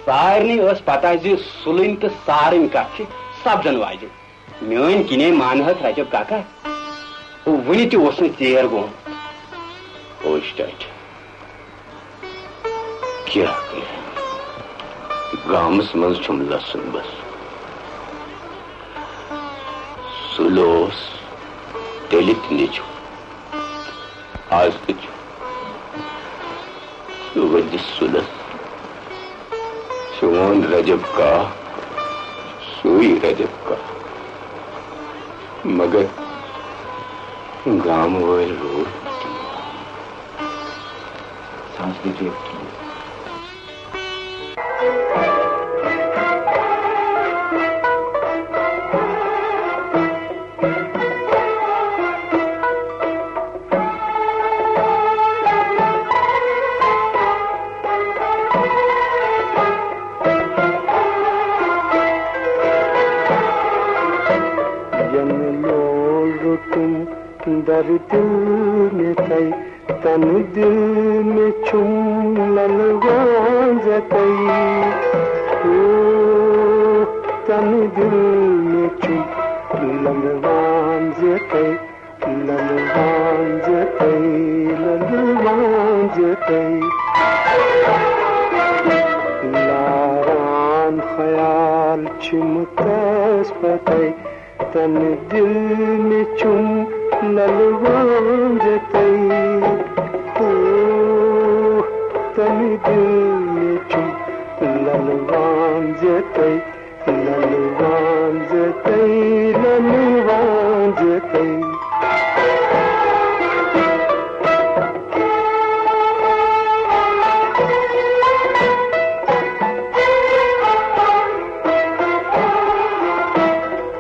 سارنٕے ٲس پتہ زِ سُلٕنۍ تہٕ سارٕنۍ کتھ چھِ سپدن واجِنۍ۔ میٲنۍ کِنے مانہٕ ہکھ رجب کاکا، وُنہِ تہِ اوس نہٕ ژیر گوٚمُت۔ اوش ٹاٹھۍ۔ کیٛاہ کرِ؟ گامس منٛز چھُم لسُن بسُن۔ سُلہٕ اوس تیٚلہِ تہِ نیٚچُو، از تہِ چھُ۔ سُہ ؤدِس سُلس چون رجب کاک، سُے رجب کاک۔ مگر گامہٕ وٲلۍ روٗدۍ نہٕ تِم۔ سانٛز گٔے ٹھیٖک ٹھیٖک۔ ینہٕ لول روٚٹُم در دل مےٚ تۄہہِ، تنہٕ دل مےٚ چھُم للہٕ وانٛزٕ تۄہہِ۔ او، تنہٕ دل مےٚ چھُم للہٕ وانٛزٕ تۄہہِ، للہٕ وانٛزٕ تۄہہِ، للہٕ وانٛزٕ تۄہہِ۔ لاران خیال چھِم تس پتَے، تنہٕ دل مےٚ چھُم للہٕ وانٛزٕ تۄہہِ۔ او، تنہٕ دل مےٚ چھُم للہٕ وانٛزٕ تۄہہِ، للہٕ وانٛزٕ تۄہہِ، للہٕ وانٛزٕ تۄہہِ۔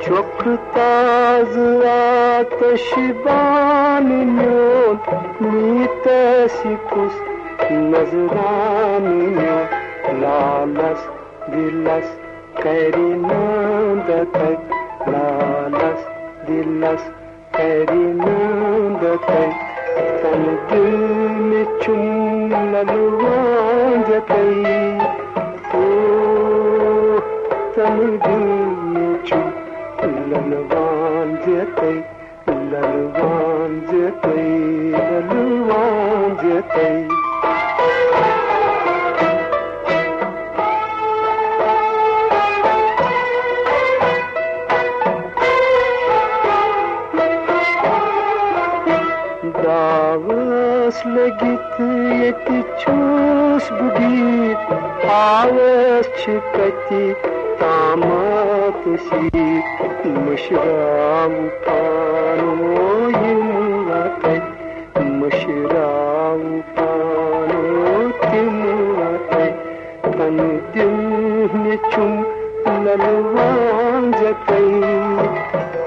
چۄکھٕ تازٕ آتش بان میون، نیٖتس کُس نظرانہٕ میون۔ لالس دِلس کرِ نٲند تتہِ، لالس دِلس کرِ نٲند تتہِ۔ تنہٕ دل مےٚ چھُم للہٕ وانٛزٕ تۄہہِ۔ او، تنہٕ دل مےٚ چھُم للہٕ وانٛزٕ تۄہہِ، للہٕ وانٛزٕ تۄہہِ، للہٕ وانٛزٕ تۄہہِ۔ داوس لٔگِتھ ییٚتہِ چھُس بہٕ بِہِتھ، آوس چھِ کتہِ تامتھ سِتھ۔ مٔشراوٕ پانہٕ یِم وتہٕ، مٔشراوٕ پانہٕ تِم وتہٕ۔ تنہٕ دل مےٚ چھُم للہٕ وانٛزٕ تۄہہِ۔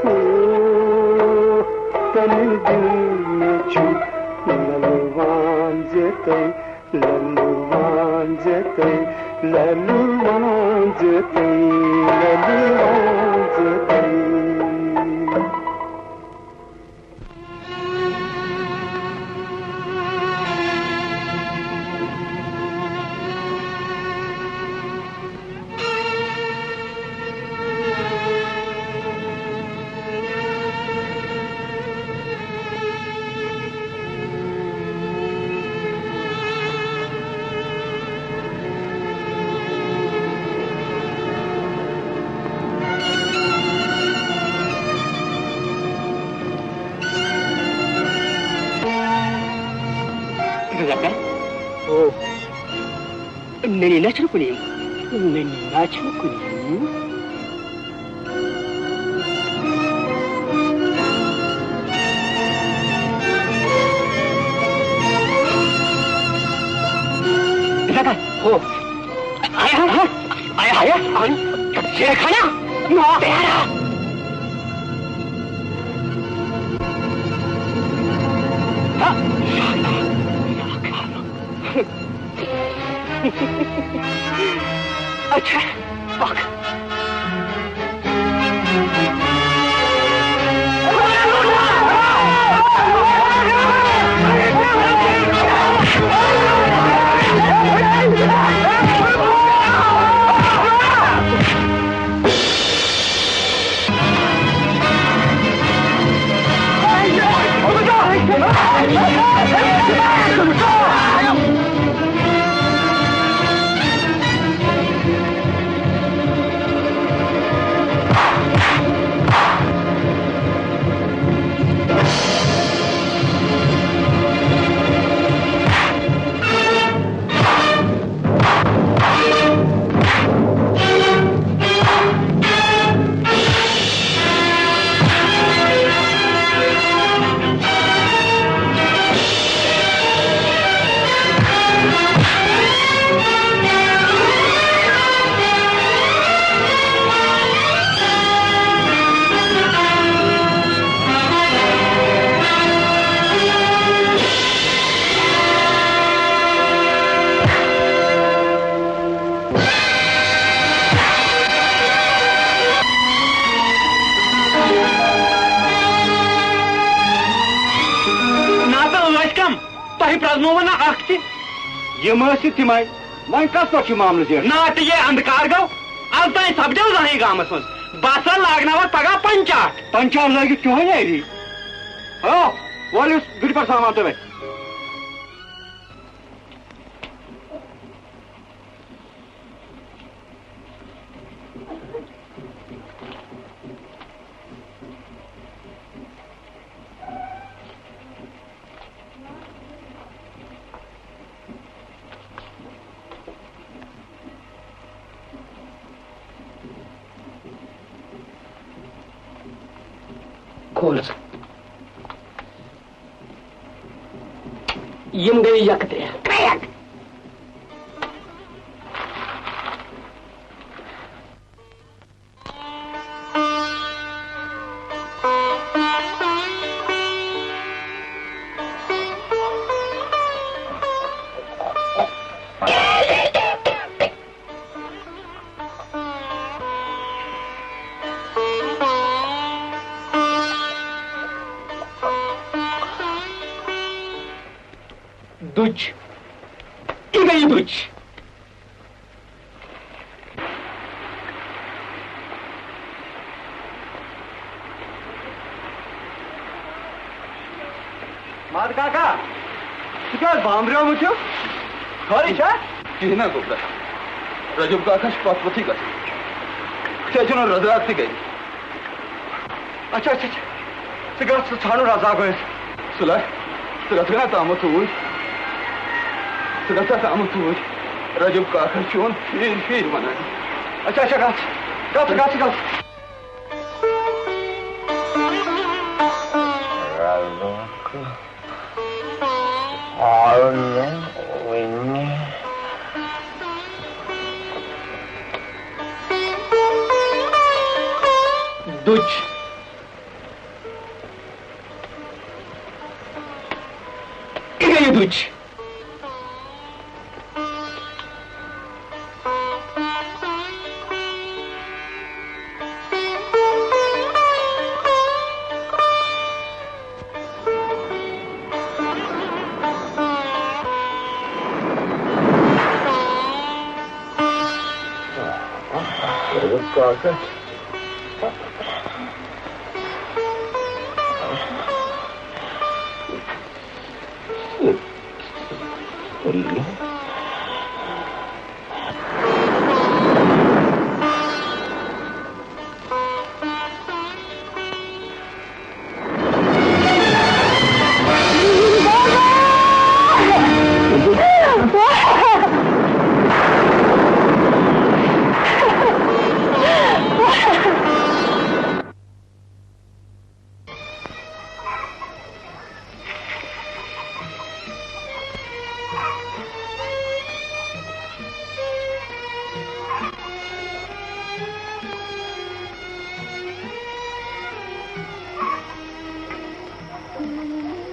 او، تنہٕ دل مےٚ چھُم للہٕ وانٛزٕ تۄہہِ، للہٕ وانٛزٕ تۄہہِ، للہٕ وانٛزٕ تۄہہِ، للہٕ وانٛزٕ تۄہہِ۔ کاکا۔ او۔ ننی نہ چھُنہٕ کُنی۔ ننی نہ چھُنہٕ کُنی۔ کاکا۔ او۔ آیا، آیا، آیا، آیا، آیا۔ شیر خانہ۔ نو۔ تیرا۔ ہا۔ اچھا، پک۔ ناتہٕ ٲسۍ کم؟ تۄہہِ پرٛزنووٕ نہٕ اکھ تہِ؟ یِم ٲسۍ تِمے۔ وۄنۍ کتھ پٮ۪ٹھ چھُ معاملہٕ زیٹھ؟ ناتہٕ یہِ اندکار گوٚو، از تام سپدیو زانٛہہ گامس منٛز۔ بہٕ ہسا لاگناوکھ پگاہ پنچاٹھ۔ پنچاٹھ لٲگِتھ چون یٲری۔ ہو، وٲلِو گُرِ پٮ۪ٹھ سامان تُہۍ وۄنۍ۔ کھول سا۔ یِم گٔے یکہٕ ترٛےٚ۔ ترٛےٚ یکہٕ۔ دُچ۔ یہِ گٔیہِ دُچ۔ ماد کاکا، ژٕ کیٛاہ حظ بامبریومُت چھُکھ؟ خٲرٕے چھا؟ کِہیٖنۍ نہ گوٚبرا۔ رجب کاکا چھُ پتھ پتھٕے گژھان۔ ژےٚ چھُنہٕ رزاق تہِ گرِ۔ اچھا، اچھا، اچھا۔ ژٕ گژھ، ژٕ ژھانڈُن رزاق ٲسۍ۔ سُلے، ژٕ گژھ گژھ نا تامَتھ توٗرۍ۔ ژٕ گژھ گژھ تامَتھ توٗرۍ۔ رجب کاکا چھُ یِوان پھیٖرۍ پھیٖرۍ وَنان۔ اچھا، اچھا، گژھ۔ گژھ، گژھ، گژھ۔ رزاق آو نہٕ وُنہِ۔ دُچ۔ یہِ گٔیہِ دُچ۔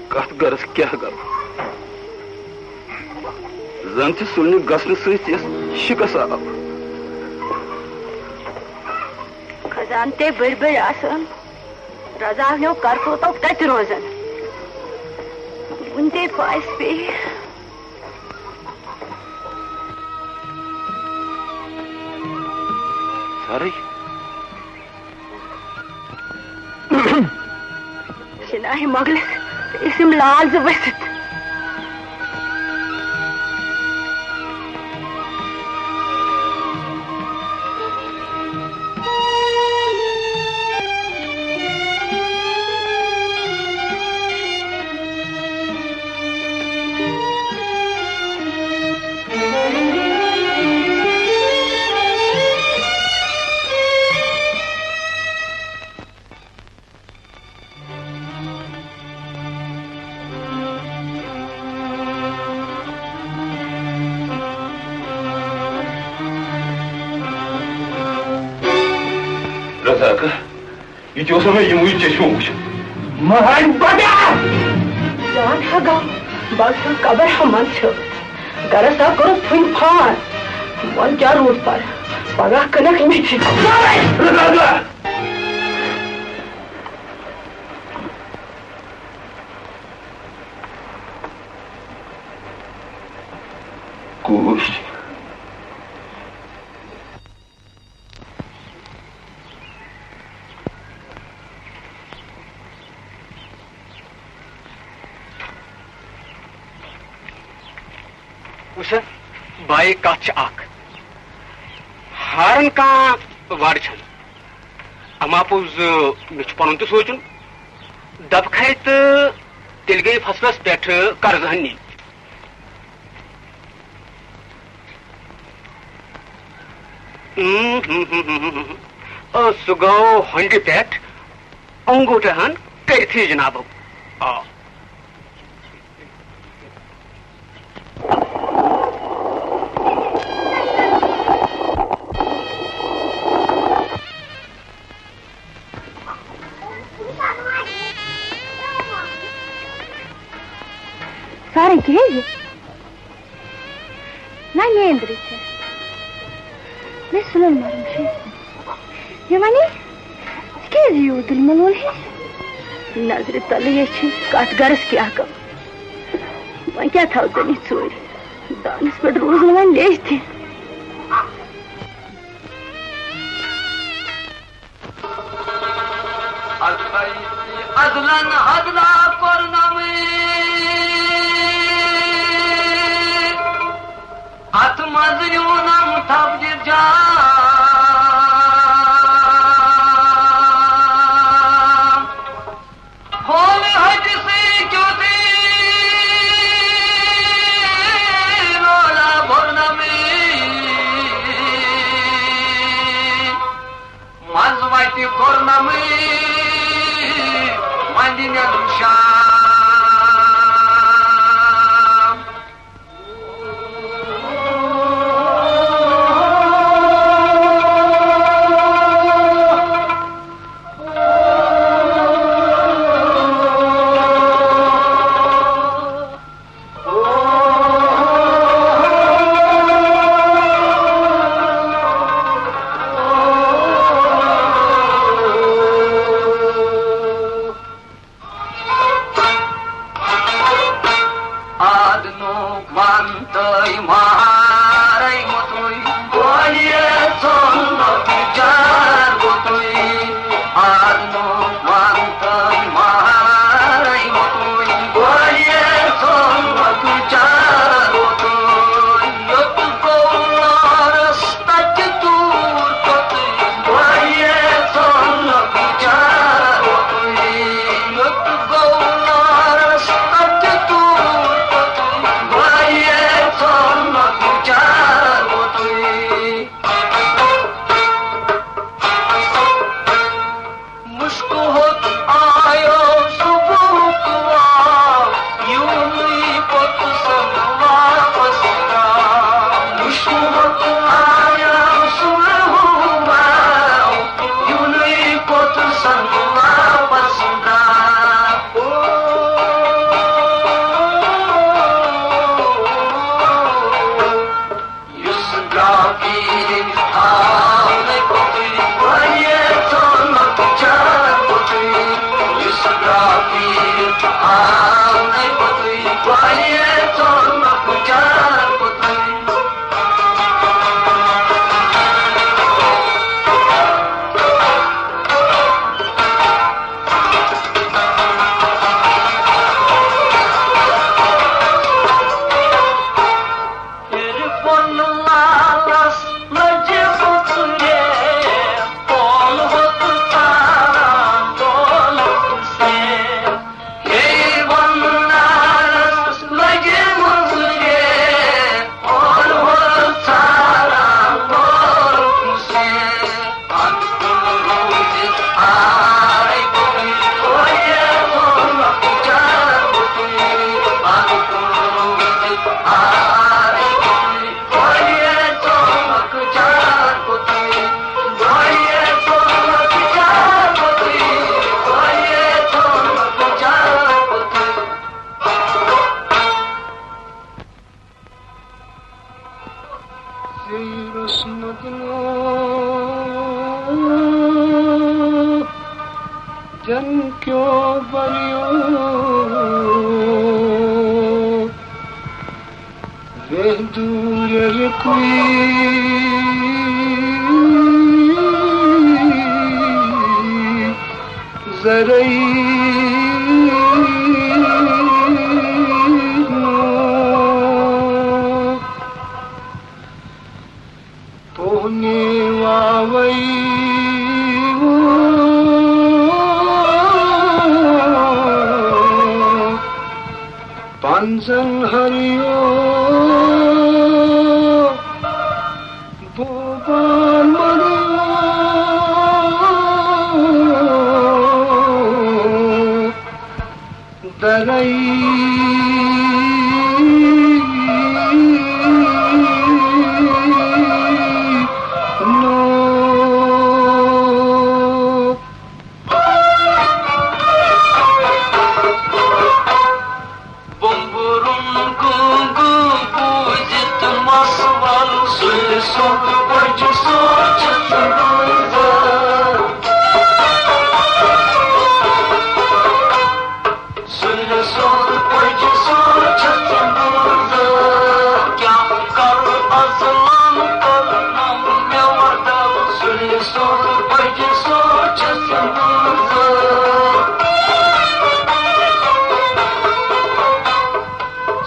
کتھ گرس کیٛاہ گوٚو؟ زن تہِ سُلنہِ گژھنہٕ سۭتۍ یس شِکس آو۔ خزان تے بٔرۍ بٔرۍ آسان، رضا ہیو کرتوتو کتہِ روزن؟ وُنہِ تے پھاسہِ پیٚیہِ۔ سارے۔ شناہہِ مۄغلس ٲسِم لال زٕ ؤسِتھ۔ رزاقہ، یہِ تہِ اوس نہٕ مےٚ یِموٕے چشمو وٕچھمُت۔ مہرازِ بَٹا! جان ہا گوٚو، بہٕ آسہٕ قبر ہا منٛز ژھیوٚد۔ گرس ہا کوٚرُس ژھُنۍ فان۔ وۄنۍ کیٛاہ روٗد پَرٕ؟ پگاہ کٕنکھ مےٚ تہِ۔ رزاقہ! کوٗش۔ وٕچھ سا، بایِک کَتھ چھِ اَکھ، ہارَن کانٛہہ وَڑ چھَنہٕ۔ اَما پوٚز، مےٚ چھُ پَنُن تہِ سونٛچُن۔ دَبہٕ کھَے تہٕ تیٚلہِ گٔے فصلَس پٮ۪ٹھ قرض ہَن نِنۍ۔ اۭں، ہم، ہم، ہم، ہم، ہم۔ او، سُہ گوٚو ہۄنٛڈِ پٮ۪ٹھ اونٛگوٗٹھٕ ہَن کٔرِتھٕے جنابو۔ آ۔ سارے کیٛازِ؟ نہ، نیندرٕے چھےٚ۔ مےٚ سُلن مَرُن چھُ۔ یہِ وَنے، ژٕ کیٛازِ یوٗت دِل ملوٗل ہِش؟ نظرِ تَلٕے چھِ کَتھ گرس کیٛاہ گوٚو۔ وۄنۍ کیٛاہ تھاوٕ تیٚلہِ یہِ ژوٗرِ؟ دانَس پٮ۪ٹھ روٗز نہٕ وۄنۍ لیٚج تہِ۔ ازلن ہدلا کوٚرنمٕے، اتھ منٛز نیوٗنم تھپجہِ جان۔ ہومہِ ہٹہِ سۭتۍ کیُتھ رولا بوٚرنمٕے۔ منٛز وتہِ کوٚرنمٕے وندِ مےٚ نُشان۔ آدنُک ونتہٕ مہارے مُتُے، بویہِ ژوٚلُک چار بُتُے۔ آدنُک ونتہٕ مہارے مُتُے، بویہِ ژوٚلُک چار بُتُے۔ یوٚت گوٚو لارس تتہِ توٗر پوٚتُے، بویہِ ژوٚلُک چار بُتُے۔ یوٚت گوٚو لارس تتہِ توٗر پوٚتُے، بویہِ ژوٚلُک چار بُتُے۔ مُشکہٕ ہوٚت آیو صُبحُک واو، یِونُے پوٚتُس واپس درٛاو۔ مُشکہٕ ہوٚت آیو صُبحُک واو، یِونُے پوٚتُس واپس درٛاو۔ سیرس ندنو جن کیو بریو ویندور رکوی زرعی نو پونے واوئی پنزن ہریو بوبان مریو درئی نو بمبرن گنگو بوزت مسوال سل سوت بج سوچت بوزت سُلہِ سُنٛد پٔچ سُنٛد چھَس ژٕ بوزان۔ کیٛاہ کَرٕ اَزلان کَرنَم مےٚ وَدَل۔ سُلہِ سُنٛد پٔچ سُنٛد چھَس ژٕ بوزان۔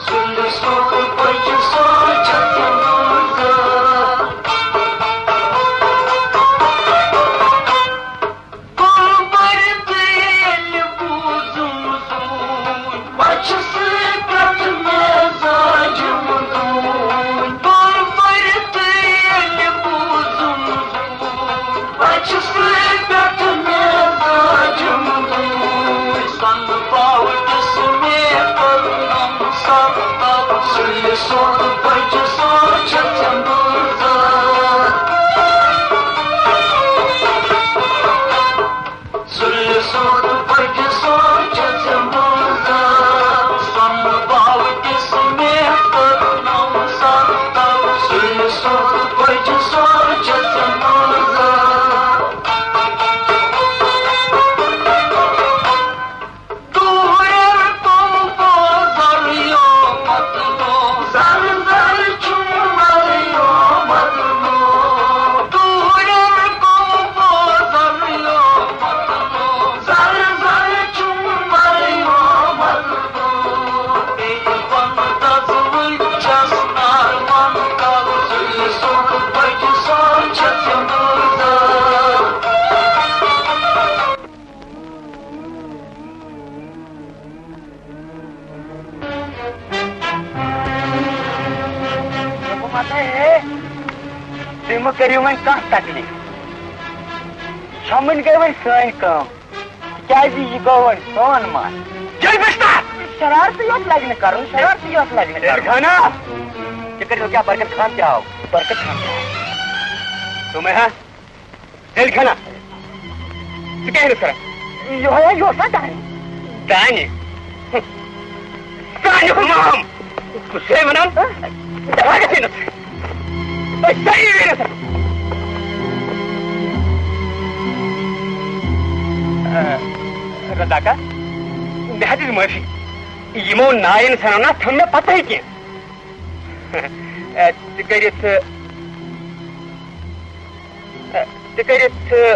سُلہِ سُنٛد پٔچ سُنٛد چھَس ژٕ بوزان۔ کۄلبرِ تیٚلہِ بوٗزُم زوٗن، بچہِ سۭتۍ پٮ۪ٹھ مےٚ زاجہِ وُدوٗن۔ کۄلبرِ تیٚلہِ بوٗزُم زوٗن، بچہِ سۭتۍ پٮ۪ٹھ مےٚ زاجہِ وُدوٗن۔ سۄنہٕ باوٹِس مےٚ کٔرنَم سر تل، سُلہِ سُنٛد بچہِ سُنٛد چھَس ژٕ بوزان۔ سُلہِ سُنٛد بچہِ سُنٛد چھَس ژٕ بوزان۔ سۄنہٕ باوٹِس مےٚ کٔرنَم سر تل، سُلہِ سُنٛد بچہِ سُنٛد چھَس ژٕ بوزان۔ دوٗرٮ۪ر توٚو بازر یومت نوٚو، زر زر چھُم ور یومت نوٚو۔ دوٗرٮ۪ر توٚو بازر یومت نوٚو، زر زر چھُم ور یومت نوٚو۔ بیٚیہِ وَنہٕ دَزوٕنۍ چھَس نارٕ وَن کَل، سُلہِ سُنٛد بچہِ سُنٛد چھَس ژٕ بوزان۔ دوٚپمَے، ہے، تُہۍ مہٕ کٔرِو وۄنۍ کانٛہہ تکلیٖف۔ چھَمٕنۍ گٔے وۄنۍ سٲنۍ کٲم، تِکیٛازِ یہِ گوٚو وۄنۍ سون مان۔ چل بِستَر! شرارتٕے یوت لَگہِ نہٕ کَرُن، شرارتٕے یوت لَگہِ نہٕ کَرُن۔ خانہ! ژےٚ کٔرِو کیٛاہ؟ برکت خان تہِ آو۔ برکت خان تہِ آو۔ تِمَے ہا؟ تیٚلہِ کھنا۔ ژٕ کیٛاہ چھُکھ کران؟ یِہوٚے ہا، یہِ اوس نا دانہِ۔ دانہِ؟ دانہِ ہُنٛد مام۔ بہٕ چھُسے وَنان، بہٕ گژھٕ یہِ نہٕ۔ أسۍ سٲری گٔے نہٕ۔ آ، رزاقا، بے حدٕچ معٲفی۔ یِمو نااِنسانو نہ تھٲو مےٚ پتہٕے کینٛہہ۔ اے، تہِ کٔرِتھ، اے، تہِ کٔرِتھ، اے،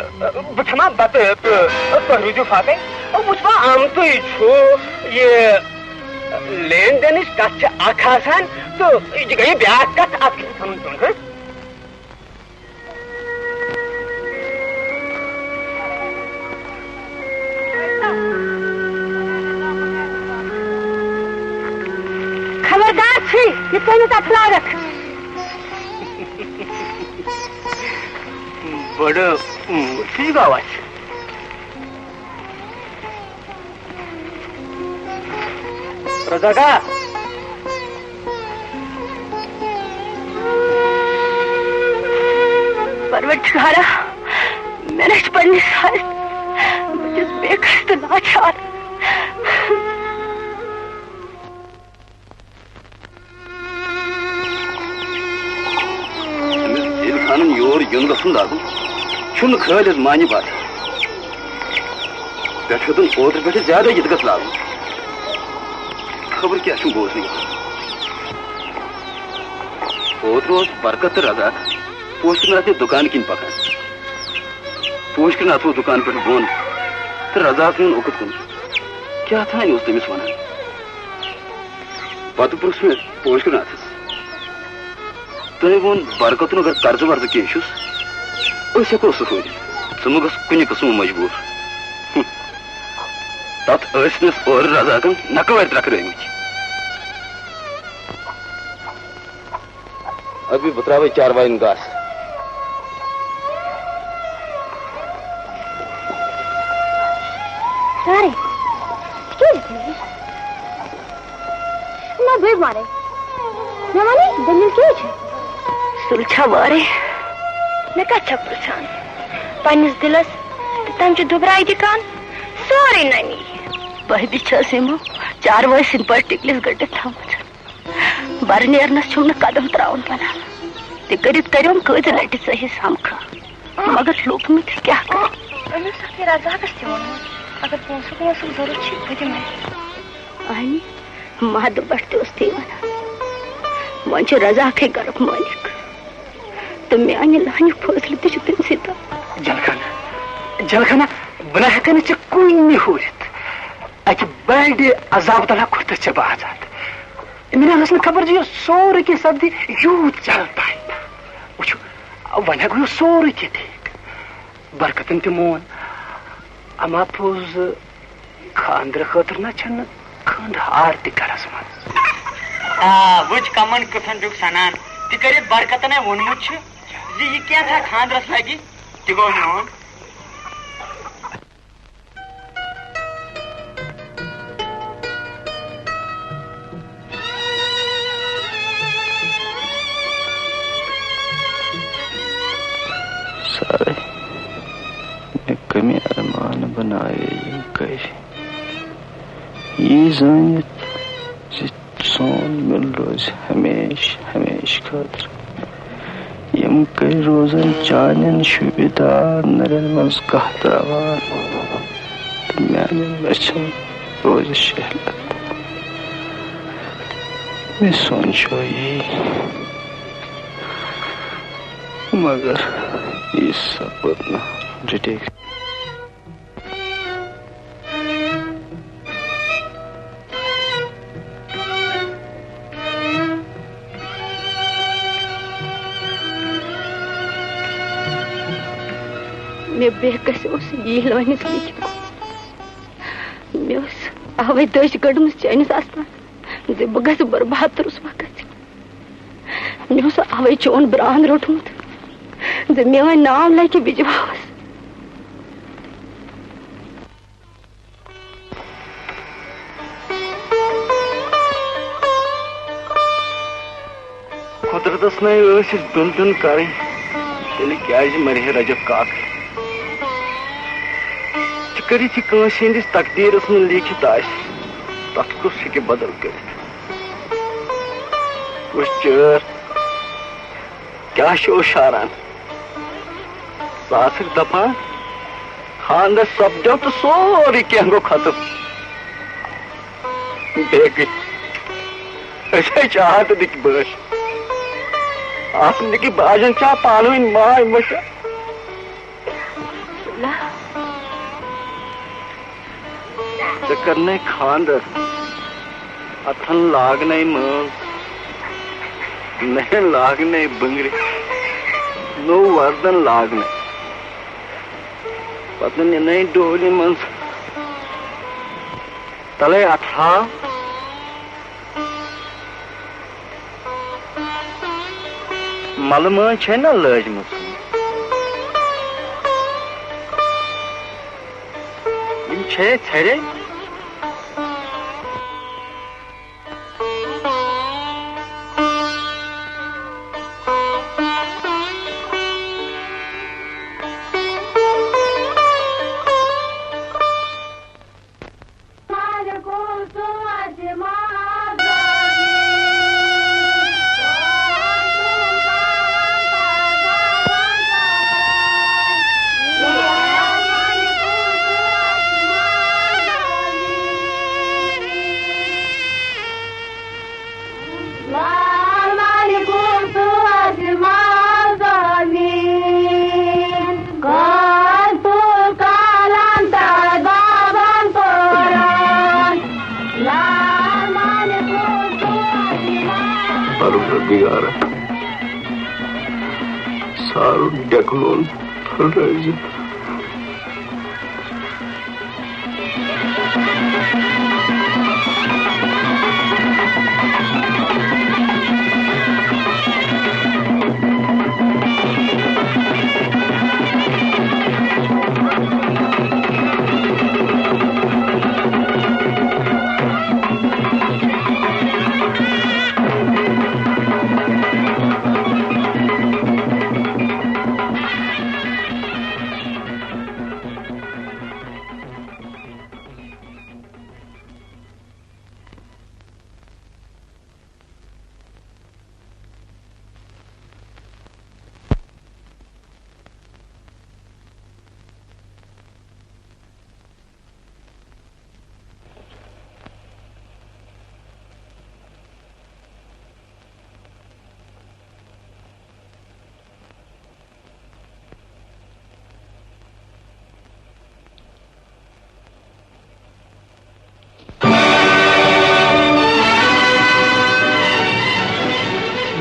بہٕ کھٮ۪مہٕ ہا بتہٕ تہٕ تُہۍ روٗزِو فاقے۔ وٕچھ وۄنۍ، آمتُے چھُ یہِ لین دینٕچ کتھ چھِ اکھ آسان تہٕ یہِ گٔیہِ بیٛاکھ کتھ، اتھ کیٛاہ چھُ ژھٕنُن ژھٕنُن، ہہ؟ خبردار چھُے، یہِ ژھٕنِتھ اَتھ لاگَکھ۔ بڑٕ، اۭں، سُہ چھُ گاوان۔ رزاقا۔ پروردگارا، مےٚ رٔچھ پننِس حالس۔ بہٕ چھَس بے کس تہٕ لاچار۔ أمِس دِل خانن یور یُن گژھُن لاگُن چھُنہٕ خٲلِد مانہِ باسان۔ پٮ۪ٹھٕ ہیوٚتُن اوترٕ پٮ۪ٹھٕ زیادَے یِتھ گژھ لاگُن۔ خبر کیٛاہ چھُم بوزنہٕ یِوان۔ اوترٕ اوس برکت تہٕ رزاق پوشہٕ ناتھ دُکان کِنۍ پکان۔ پوشہٕ ناتھ ووت دُکان پٮ۪ٹھ بۄن تہٕ رزاق نیوٗن اوٚکُت کُن۔ کیٛاہ تام اوس تٔمِس وَنان۔ پتہٕ پرُژھ مےٚ پوشہٕ ناتھس۔ تٔمۍ ووٚن، برکتُن اگر قرضہٕ ورضہٕ کینٛہہ چھُس، أسۍ ہٮ۪کو سُہ ہٲرِتھ۔ ژٕ مہٕ گژھ کُنہِ قٕسمہٕ مجبوٗر۔ ہُم۔ تتھ ٲسنس اورٕ رزاقن نقوٲرۍ ترکرٲومٕتۍ۔ ابھی بہٕ ترٛاوَے چاروایَن گاسہٕ۔ سارے، ژٕ کیٛازِ یِتھ کٔنۍ؟ نہ، بٔلۍ وَنَے۔ مےٚ وَنَے، دٔلیٖل کیٛاہ چھِ؟ سُلہِ چھا وارَے؟ مےٚ کَتھ چھَکھ پرٛژھان؟ پنٛنِس دِلَس تہٕ تَمہِ چہِ دُبراے تہِ کَن سورُے نَنی۔ بہٕ تہِ چھَس یِمو چاروٲے سٕنٛدۍ پٲٹھۍ ٹِکلِس گٔنٛڈِتھ تھٲومٕژ۔ بَرٕ نیرنَس چھُم نہٕ قدم ترٛاوُن بَنان۔ تہِ کٔرِتھ کٔرِم کٔژِ لَٹہِ ژےٚ ہِس ہمکھٕ، مگر لوٚگ نہٕ تہِ کیٛاہ کَرٕ؟ أمِس چھُ رزاقَس تہِ ووٚنمُت، اگر پونٛسُک وونٛسُک ضروٗرت چھِ، بہٕ دِمَے۔ اَہنہِ، مَہدٕ بَٹ تہِ اوس تی وَنان۔ وۄنۍ چھُ رزاقٕے گَرُک مٲلِک۔ تہٕ میٛانہِ لانیُک فٲصلہٕ تہِ چھُ تٔمۍ سٕے تام۔ جلخانہ، جلخانہ، بہٕ نہ ہٮ۪کَے نہٕ ژےٚ کُنہِ ہُرِتھ۔ اَکہِ بَڑِ عذاب تَلہ کوٚرتھ ژےٚ بہٕ آزاد۔ مےٚ نہ ٲس نہٕ خبر زِ یہِ سورُے کینٛہہ سپدِ یوٗت جلد تام۔ وٕچھِو، وۄنۍ ہٮ۪کہٕ بہٕ یہِ سورُے کینٛہہ تہِ ہیٚتھ۔ برکتن تہِ مون۔ اما پوٚز، خانٛدرٕ خٲطرٕ نہ چھَنہٕ کھٔنٛڈ ہار تہِ گرس منٛز۔ آ، وٕچھ کمن کِتھن چھُکھ سنان۔ تہِ کٔرِتھ برکتن ہے ووٚنمُت چھُ زِ یہِ کینٛژھا خانٛدرس لگہِ، تہِ گوٚو میون۔ سارے، مےٚ کٔمۍ ارمان بناوے یِم کٔرۍ۔ یی زٲنِتھ زِ سون مِل روزِ ہمیشہٕ، ہمیشہٕ خٲطرٕ۔ یِم کٔرۍ روزن چانٮ۪ن شوٗبہِ دار نرٮ۪ن منٛز کاہ تراوان، تہٕ میانٮ۪ن أچھن روزِ شہلت۔ مےٚ سونٛچو یی، مگر یہِ سپُد نہٕ ڈِٹیکٹ۔ مےٚ بے کسہِ اوس یی لٲنِس لیٖکھِتھ۔ مےٚ ٲس اَوَے دٔج کٔڑمٕژ چٲنِس آستان زِ بہٕ گژھٕ برباد تہٕ رُسوا گژھٕنۍ۔ مےٚ اوس اَوَے چون برٛانٛد روٚٹمُت زِ میٛٲنۍ ناو لگہِ بِجواہَس۔ قۄدرتس نے ٲسۍ أسۍ دیُن دیُن کرٕنۍ، تیٚلہِ کیازِ مرِ ہے رجب کاکٕے؟ ژٕ کٔرِتھ یہِ کٲنٛسہِ ہٕنٛدِس تقدیٖرس منٛز لیٖکھِتھ آسہِ، تتھ کُس ہیٚکہِ بدل کٔرِتھ؟ وٕچھ چٲر، کیٛاہ چھِ أسۍ شاران؟ ژٕ آسکھ دپان، خانٛدر سپدیو تہٕ سورُے کینٛہہ گوٚو ختم۔ بیٚیہِ گٔے أسۍ ہے چھِ آسان تہٕ نِکۍ بٲژ۔ آسان نِکۍ باجٮ۪ن چھا پانہٕ ؤنۍ ماے مٔشِتھ؟ ژےٚ کٔرنَے خانٛدر، اَتھن لاگنَے مٲنٛز، نَرٮ۪ن لاگنَے بٕنٛگرِ، نوٚو وردن لاگنَے۔ پتہٕ نِنَے ڈولہِ منٛز تلے اَتھا۔ ملہٕ مٲنٛز چھے نہ لٲجمٕژ؟ یِم چھے ژھرے۔ پروردگارا، سارُن ڈٮ۪کہٕ لون پھٔلرٲوزِ۔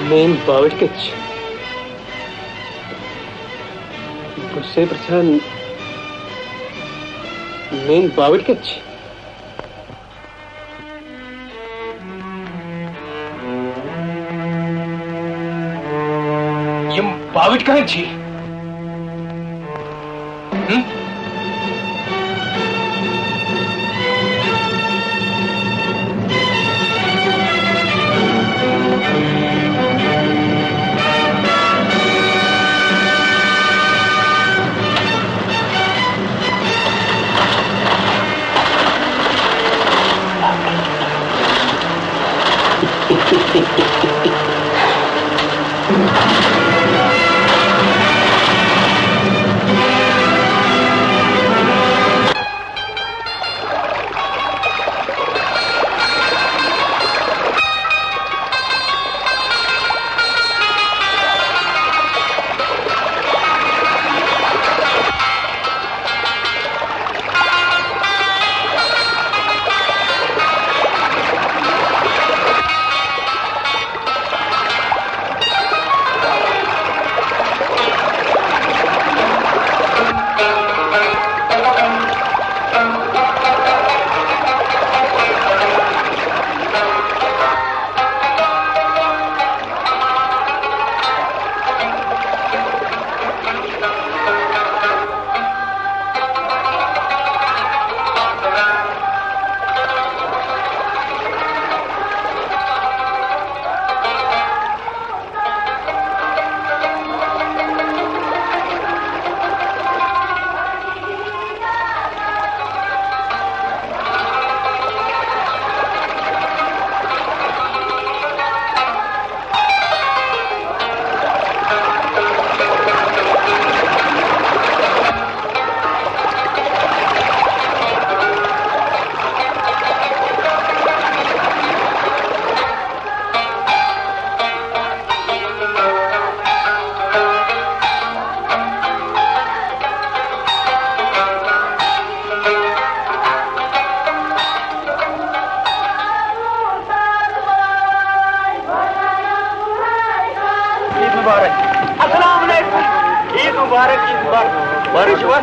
میٲنۍ باوٕٹۍ کتہِ چھِ؟ بہٕ چھُسے پرژھان، میٲنۍ باوٕٹۍ کتہِ چھِ؟ یِم باوٕٹۍ کہٕنٛدۍ چھِ؟ ہم؟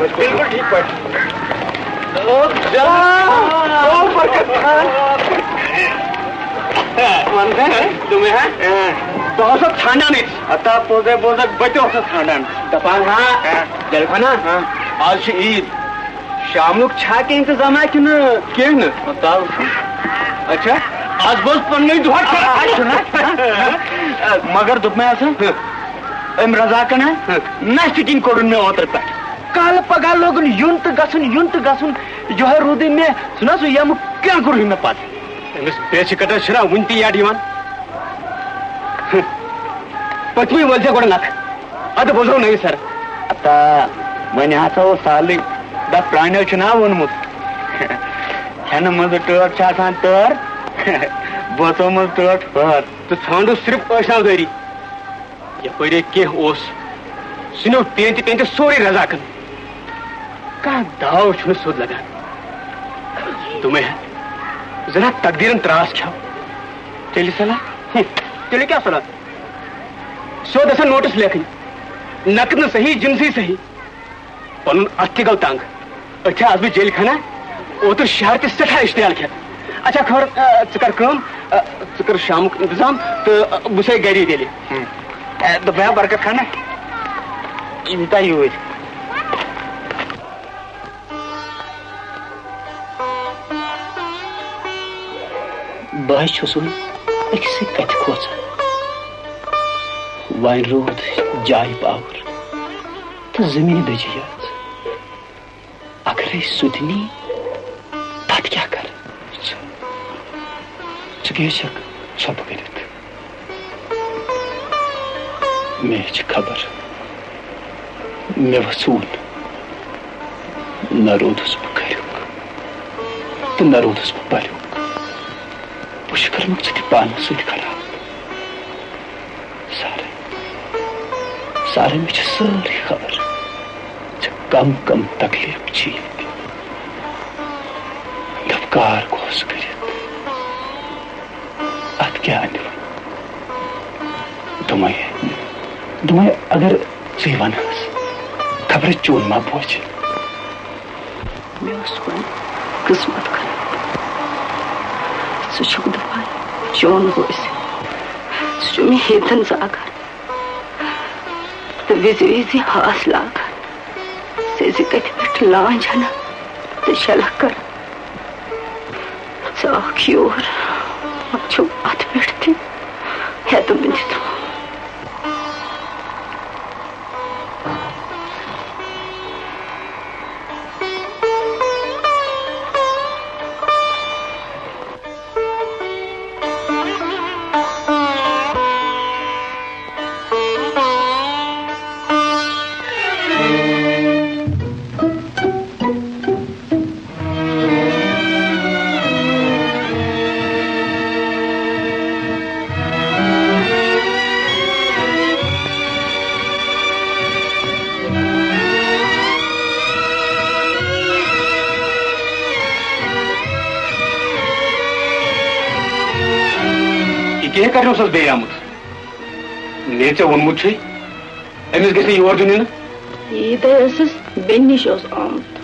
بِلکُل ٹھیٖک پٲٹھۍ۔ او، او، برکت خان۔ وَن سا، تِمَے ہا؟ اۭں۔ بہٕ اوسُس ژھانٛڈان ییٚتہِ۔ ہتا پوٚز ہے، بوز حظ، بہٕ تہِ اوسُس ژھانٛڈان۔ دَپان ہا، اۭں۔ دِل خانہ، اۭں۔ آز چھُ عیٖد۔ شامُک چھا کینٛہہ اِنتظامہ کِنہٕ کینٛہہ نہٕ؟ ہتا، اچھا، آز بوز پننُے دۄہ۔ آ، آ، چھُنہ؟ مگر دوٚپمَے ہسا، أمۍ رزاقن ہا نَستہِ کِنۍ کوٚڑُن مےٚ اوترٕ پٮ۪ٹھ۔ کالہٕ پگاہ لوگُن یُن تہٕ گژھُن، یُن تہٕ گژھُن۔ یِہوٚے روٗدُے مےٚ، چھُنہ سُہ ییٚمہِ کینٛہہ کوٚرُے مےٚ پتہٕ۔ أمِس بیچھِ کٹس چھِنہ وُنہِ تہِ یڈ یِوان۔ پٔتمہِ وٲلۍ زِ گۄڈٕ نکھٕ۔ اَدٕ بوزو نٔوِس سر۔ اتا، وۄنۍ ہسا اوس سہلٕے۔ دپ پرٛانیو چھُنہ ووٚنمُت، کھٮ۪نہٕ منٛزٕ ٹٲٹھ چھِ آسان تٲر، بٲژو منٛز ٹٲٹھ ہٲر۔ تہٕ ژھانڈو صرف ٲشناو دٲری۔ یپٲرۍ کینٛہہ اوس، سُہ نیوٗ پینتہِ پینتہِ سورُے رزاقن۔ کانٛہہ داو چھُنہٕ سیوٚد لگان۔ دوٚپمَے ہا، زَن ہا تقدیٖرن ترٛاس کھٮ۪و۔ تیٚلہِ صلاح؟ ہُم، تیٚلہِ کیٛاہ صلاح؟ سیوٚد آسان نوٹس لیکھٕنۍ۔ نقد نہٕ صحیح، جنسٕے صحیح۔ پنُن اتھ تہِ گوٚو تنگ۔ أتھۍ آس بہٕ جیلہِ خانہ، اوترٕ شہر تہِ سٮ۪ٹھاہ اشتعال کھٮ۪تھ۔ اچھا، خٲر، آ، ژٕ کر کٲم، آ، ژٕ کر شامُک انتظام تہٕ، آ، بہٕ چھُسے گری تیٚلہِ۔ ہم۔ آ، دوٚپمَے ہا برکت خانہ، یہِ دیٖتا یوٗرۍ۔ بہٕ حظ چھُس وۄنۍ أکسٕے کتھِ کھوژان۔ وۄنۍ روٗد جایہِ پاوُر تہٕ زٔمیٖنہِ دٔجہِ یٲژ۔ اگرے سُہ تہِ نی، پتہٕ کیٛاہ کرٕ؟ ژٕ، ژٕ کیٛازِ چھکھ ژھۄپہٕ کٔرِتھ؟ مےٚ چھِ خبر، مےٚ وژھوٗن۔ نہ روٗدُس بہٕ گریُک تہٕ نہ روٗدُس بہٕ پریُک۔ بہٕ چھُس کرمُت ژٕ تہِ پانس سۭتۍ خراب۔ سارے، سارے، مےٚ چھِ سٲرٕے خبر۔ ژےٚ کم کم تکلیف چھِ ییٚتہِ۔ دپ کار گوس کٔرِتھ۔ اتھ کیٛاہ اندِ وۄنۍ؟ دوٚپمَے، دوٚپمَے، اگر ژٕے ونہس، خبرے چون ما بوزِ۔ مےٚ اوس وۄنۍ قٕسمت خراب۔ ژٕ چھُکھ دَپان چون روزِ۔ ژٕ چھُکھ مےٚ ہیٚتٮ۪ن زاگان تہٕ وِزِ وِزِ ہاس لاگان۔ سیٚزِ کَتھِ پٮ۪ٹھ لانٛجہِ ہنا تہٕ شلکھ کران۔ ژٕ آکھ یور، وۄنۍ چھُم اَتھ پٮ۪ٹھ تہِ ہٮ۪تہٕ بٔنِتھ۔ یہِ کیٛاہ کرنہٕ اوسُس بیٚیہِ آمُت؟ مےٚ ژےٚ ووٚنمُت چھُے، أمِس گژھِ نہٕ یور دیُن یُن۔ عیٖدے ٲسٕس، بیٚنہِ نِش اوس آمُت۔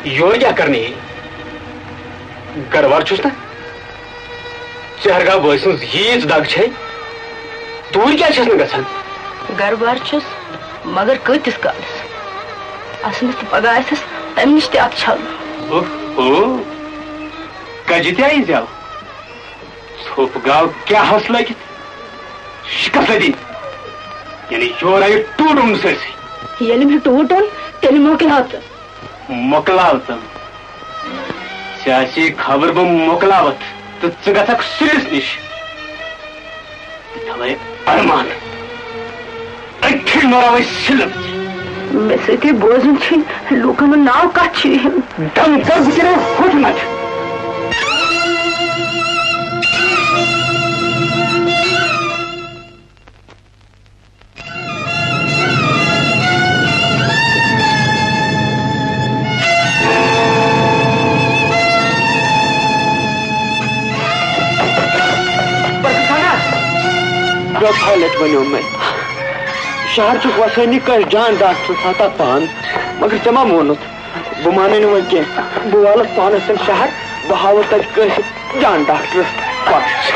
یور کیٛاہ کرنہِ یی؟ گرٕ وار چھُس نا۔ ژےٚ ہرگاہ بٲے سٕنٛز ییٖژ دگ چھے، توٗرۍ کیٛازِ چھَس نہٕ گژھان؟ گرٕ وار چھُس، مگر کۭتِس کالس؟ اَسنَس تہٕ پگاہ آسٮ۪س تَمہِ نِش تہِ اَتھٕ چھلُن۔ اوہ، اوہ، کجہِ تہِ آیہِ زٮ۪و۔ ژھوٚپ گاو کیٛاہ ہس لٲگِتھ؟ شِکست دِنۍ۔ یعنی یور آیہِ ٹوٗٹُن سٲرسٕے۔ ییٚلہِ مےٚ ٹوٗٹُن، تیٚلہِ مۄکلاو ژٕ۔ مۄکلاو ژٕ۔ ژےٚ آسی خبر بہٕ مۄکلاوتھ تہٕ ژٕ گژھکھ سُلِس نِش۔ تہٕ تھاوے ارمان۔ أتھی نوراوے سِلم۔ مےٚ سۭتۍ بوزُن چھُے، لوٗکن ہُنٛد ناو کتھ چھُے ہیوٚن؟ دم کر بہٕ کرے ہُٹھ مت۔ برکت خانہ، ژۄدہاے لٹہِ ونیو مےٚ، شہر چھُکھ وسٲنی کٲنٛسہِ جان ڈاکٹرس ہتا پان۔ مگر ژےٚ ما مونُتھ؟ بہٕ مانَے نہٕ وۄنۍ کینٛہہ۔ بہٕ والَتھ پانَس تام شہر، بہٕ ہاوَتھ تَتہِ کٲنٛسہِ جان ڈاکٹرَس پانَس۔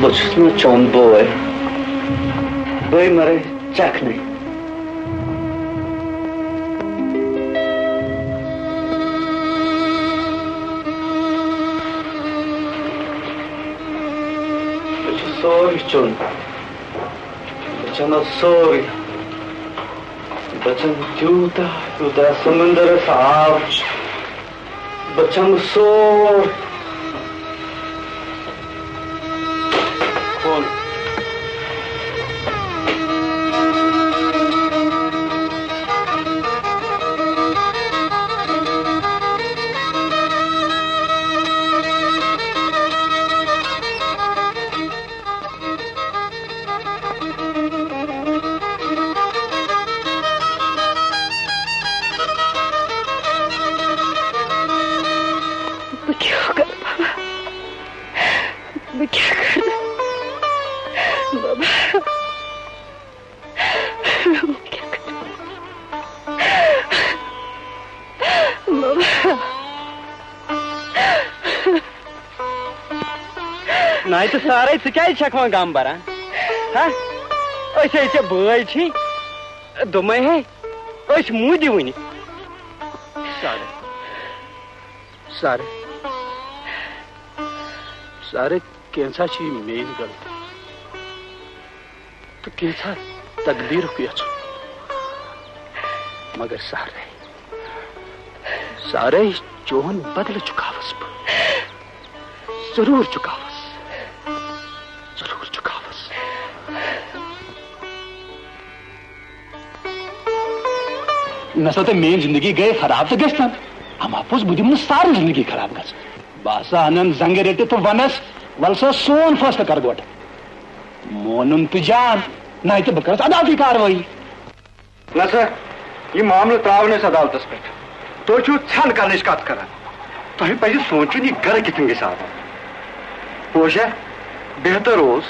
بہٕ چھُس نہٕ چون بوے۔ بہٕ مَرٕ چکھنَے۔ مےٚ چھُ سورُے چیوٚن۔ بہٕ چمہٕ سورُے۔ بہٕ چمہٕ تیوٗتاہ، یوٗتاہ سمندرس آب چھُ۔ بہٕ چمہٕ سورُے۔ کھول۔ بہٕ کیٛاہ ناے تہٕ سارے، ژٕ کیازِ چھکھ وۄنۍ غم بران؟ ہا؟ أسۍ ہے ژےٚ بٲے چھی۔ دوٚپمَے ہے، أسۍ موٗدۍ وٕنہِ۔ سارے، سارے، سارے، کینٛژھا چھِ یہِ میٲنۍ غلطی تہٕ کینٛژھا تقدیٖرُک یژھُن۔ مگر سارے، سارے، چون بدلہٕ چُکاوس بہٕ۔ ضروٗر چُکاوس۔ ضروٗر چُکاوس۔ نسا تہٕ میٲنۍ زندگی گٔے خراب تہٕ گژھِ نہٕ۔ اما پوٚز، بہٕ دِمہٕ نہٕ سارنٕے زندگی خراب گژھنہٕ۔ بہٕ ہسا انن زنگہٕ رٔٹِتھ تہٕ ونس، ول سا سون فٲصلہٕ کر گۄڈٕ۔ مونُن تہٕ جان، نتہٕ بہٕ کرس عدالتی کاروٲیی۔ نسا، یہِ معاملہٕ ترٛاوو نہٕ أسۍ عدالتس پٮ۪ٹھ۔ تُہۍ چھِو ژھٮ۪ن کرنٕچ کتھ کران۔ تۄہہِ پزِ سونٛچُن، یہِ گرٕ کِتھ کٔنۍ گژھِ آباد۔ پوشہ، بہتر اوس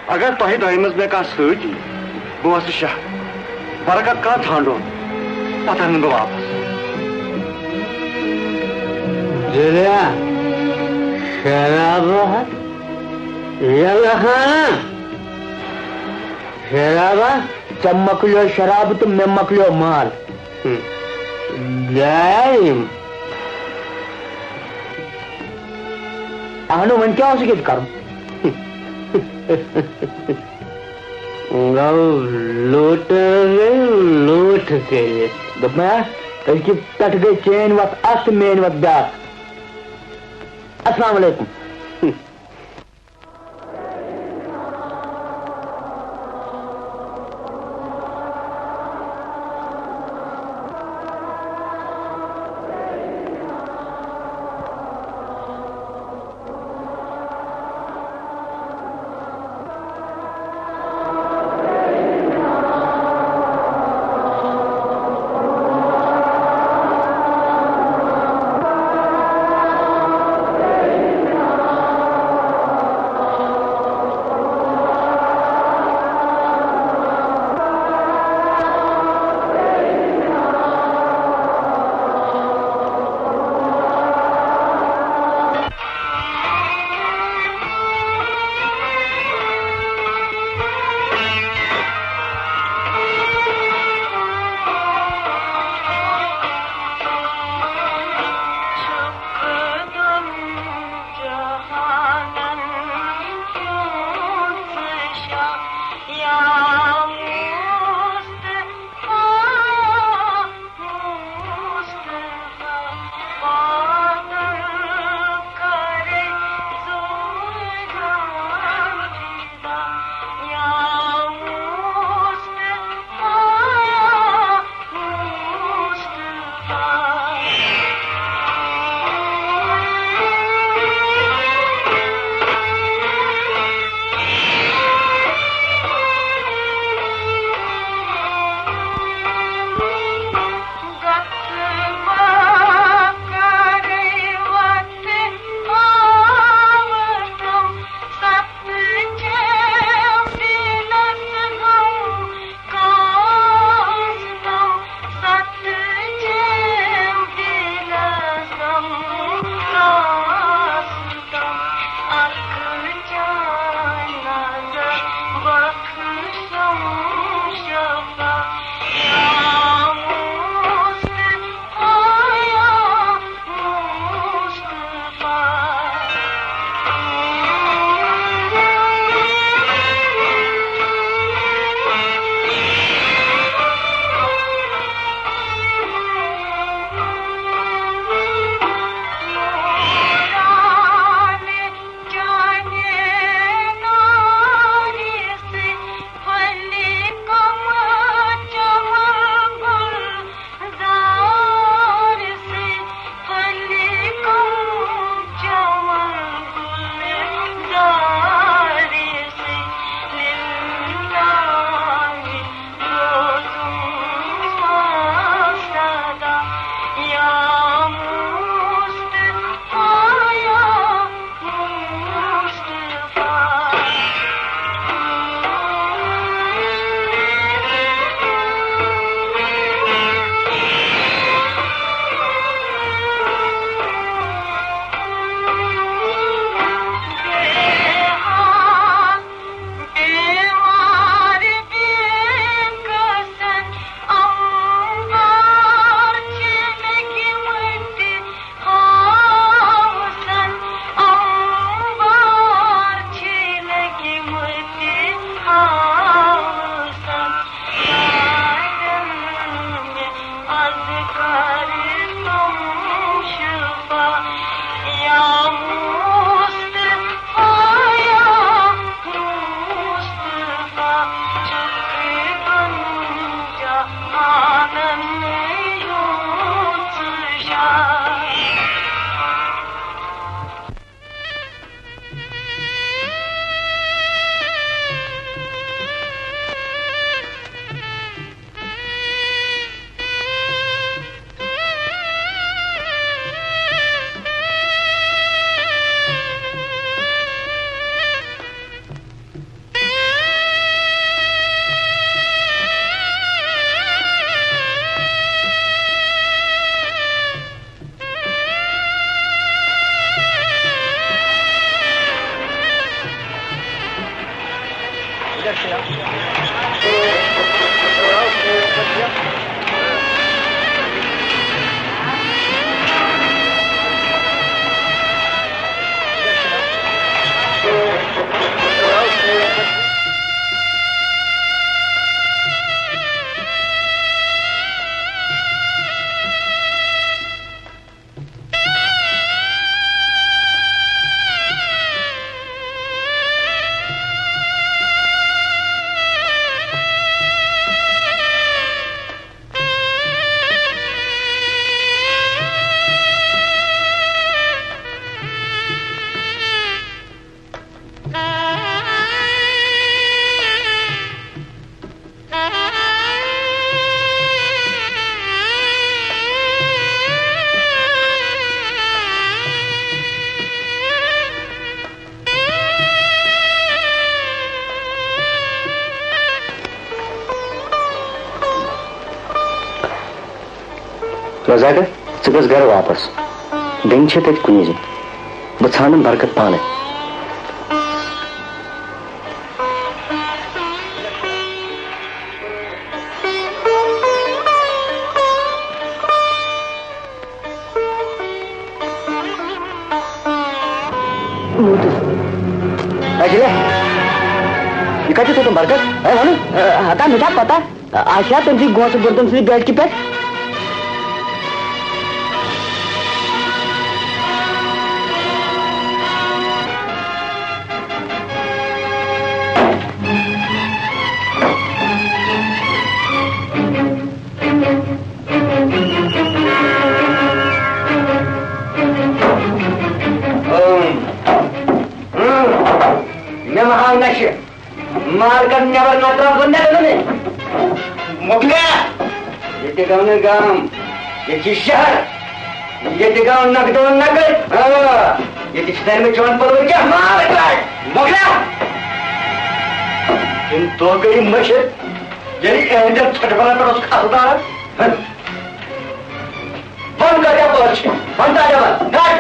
اگر تۄہہِ دۄیہِ منٛز مےٚ کانٛہہ سۭتۍ یی۔ بہٕ وسہٕ شہر، برکت کانٛہہ ژھانٛڈُن، پتہٕ انہٕ بہٕ واپس۔ دُنیا شرابہٕ ہا، یلہٕ ہا، شرابہ، ژےٚ مۄکلیو شراب تہٕ مےٚ مۄکلیو مال۔ ہم۔ جایم۔ اہنو، وۄنۍ کیٛاہ اوس یہِ کرُن؟ گوٚو لوٗٹہٕ گٔے لوٗٹھ کٔرِتھ۔ دوٚپمَے ہا، أزکہِ پٮ۪ٹھٕ گٔے چٲنۍ وَتھ اَکھ تہٕ میٛٲنۍ وَتھ بیٛاکھ۔ السلام علیکم۔ رزاقہ، ژٕ گژھ گرٕ واپس۔ بیٚنہِ چھےٚ تتہِ کُنی زٔنۍ۔ بہٕ ژھانڈن برکت پانے۔ اجلے، یہِ کتہِ چھُ تھوٚومُت برکت؟ ہے، وَنُن۔ ہتا، مےٚ چھا پتہ؟ آسہِ ہا تٔمۍ سٕے گونٛژھٕ بُردن سٕنٛدِ بیٹھکہِ پٮ۪ٹھ۔ مےٚ مہ ہاو نشہِ۔ مال کر نیبر نہ تراو بہٕ نٮ۪بر نہٕ۔ مۄکلیٛا؟ ییٚتہِ گوٚو نہٕ گام، ییٚتہِ چھِ شہر، ییٚتہِ گوٚو نقد و نقد۔ آ، ییٚتہِ چھِ سٲلمٕے چون پلو کیٛاہ مال کڑ۔ مۄکلیٛا؟ یِم دۄہ گٔیہِ مٔشِتھ، ییٚلہِ اہندٮ۪ن ژھۄٹہِ بلن پٮ۪ٹھ اوس کھسہٕ دار۔ وَن کۭتیٛاہ پٔژھۍ چھِ؟ وَن کۭتیٛاہ پٔژھۍ؟ کَڑ۔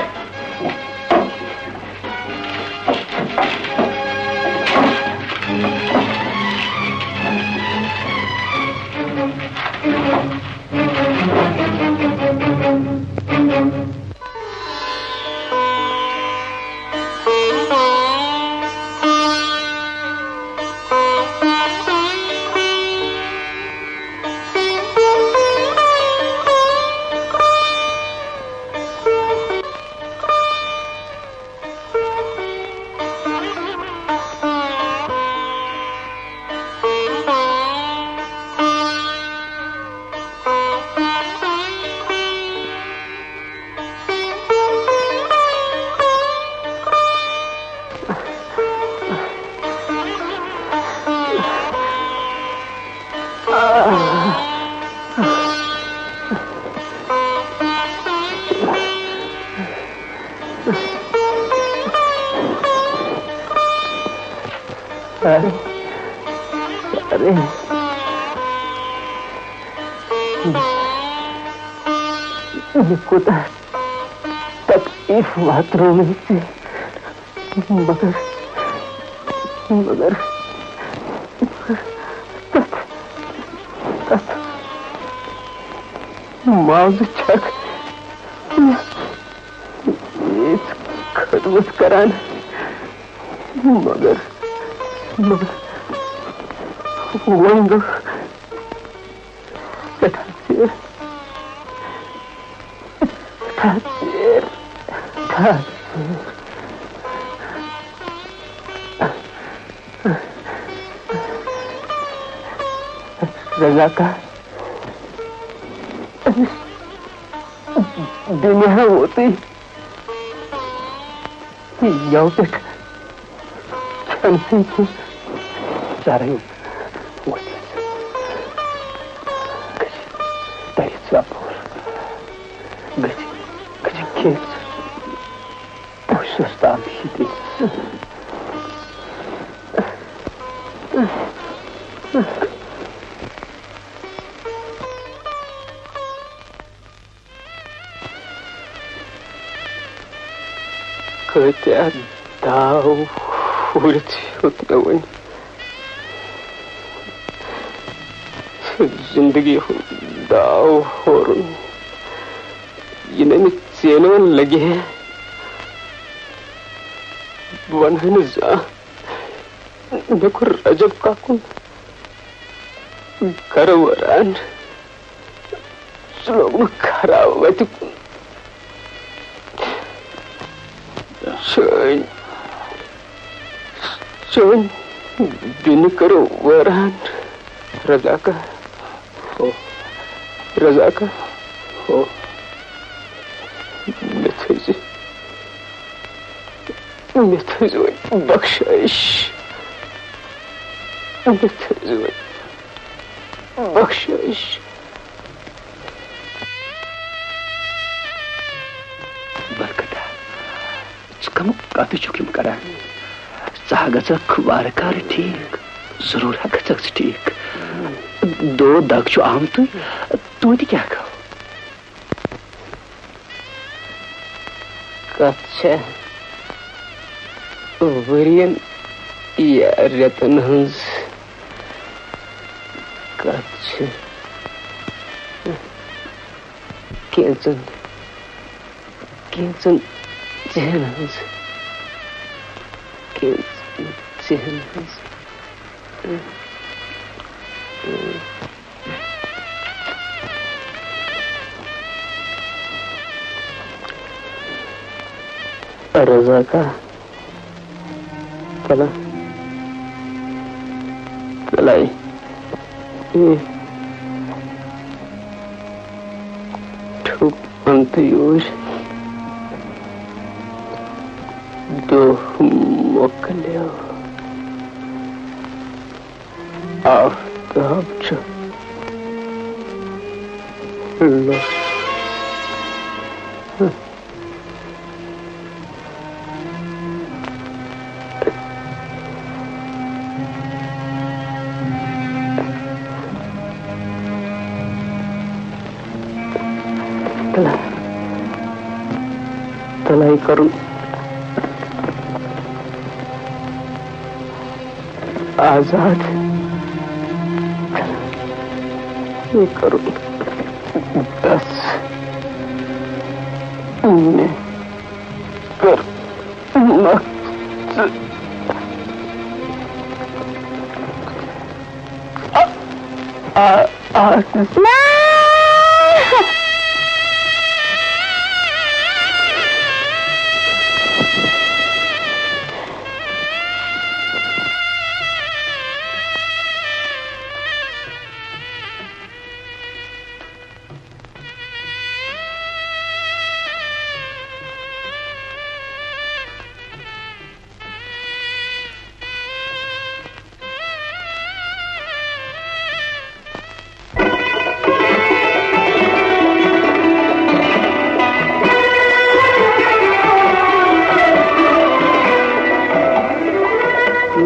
ارے، ارے، مےٚ کوٗتاہ تکلیف واتنووُے ژےٚ، مگر، مگر، مگر تتھ، تتھ معاوضہٕ چھکھ مےٚ ییٖژ خدمت کران۔ مگر، مگر وۄنۍ گوٚو سٮ۪ٹھاہ ژیر، سٮ۪ٹھاہ ژیر، سٮ۪ٹھاہ ژیر۔ رضاکا، أمِس بیٚنہِ ہا ووتُے یَوٕ پٮ۪ٹھ کھٮ۪نسٕے کینٛہہ چرٕنۍ ووتمٕژ۔ گٔژھِ تَرِ ژاپور۔ گٔژھِ، گٔژھِ کھیٚژ۔ بہٕ چھُس تام ہیٚتِس۔ کۭتیٛاہ داو ہُرِتھ ہیوٚت مےٚ وۄنۍ۔ زندگی ہُنٛد داو ہورُن۔ یہِ نہٕ مےٚ ژینوَن لگہِ ہے، بہٕ وَنہٕ ہا نہٕ زانٛہہ۔ مےٚ کوٚر رجب کاکُن گرٕ وٲران۔ سُہ لوٚگمُت خراب وَتہِ کُن۔ چٲنۍ، چٲنۍ بیٚنہِ کٔرٕو وٲران۔ رزاقا۔ ہو۔ رزاقا۔ ہو۔ مےٚ تھٲیزِ، مےٚ تھٲیزِ وۄنۍ بخشٲیِش۔ مےٚ تھٲیزِ وۄنۍ بخشٲیِش۔ برکتا، ژٕ کَمہٕ کَتھٕ چھُکھ یِم کران؟ ژٕ ہا گژھکھ وارٕ کارٕ ٹھیٖک، ضروٗر ہا گژھکھ ژٕ ٹھیٖک۔ دود دگ چھُ آمتُے، توتہِ کیٛاہ گوٚو؟ کتھ چھےٚ ؤرین یا رٮ۪تن ہٕنٛز، کتھ چھِ کینٛژن، کینٛژن ژِہن ہٕنٛز، کینٛژن ژِہن ہٕنٛز۔ رزاقا، تلا، تلے، اے، ٹھوک انت یوٗرۍ، دۄہ مۄکلیو۔ آفتاب چھُ لوٚس۔ تلا، تلا یہِ کرُن۔ آزاد۔ یہِ کرُن۔ بس۔ مےٚ کٔر مۄکھ ژٕ۔ آ، آ، آ۔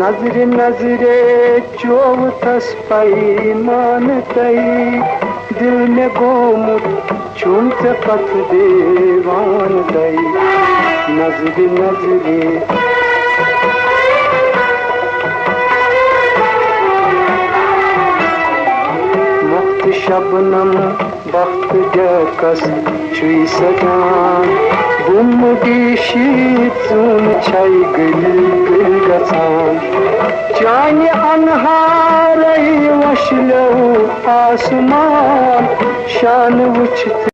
نظرِ نظرِ چووُتھس پیمانہٕ تۄہہِ، دِل مےٚ گوٚمُت چھُم ژےٚ پتھ دیوانہٕ تۄہہِ۔ نظرِ نظرِ مۄختہٕ شبنم بخت ڈیکس چھُے سجان، گُمہٕ ڈیٖشی ژوٗنہٕ چھے گٔلی گٔلی گژھان۔ چانہِ انہارے وۄشلیو آسمان، شانہٕ وٕچھِتھ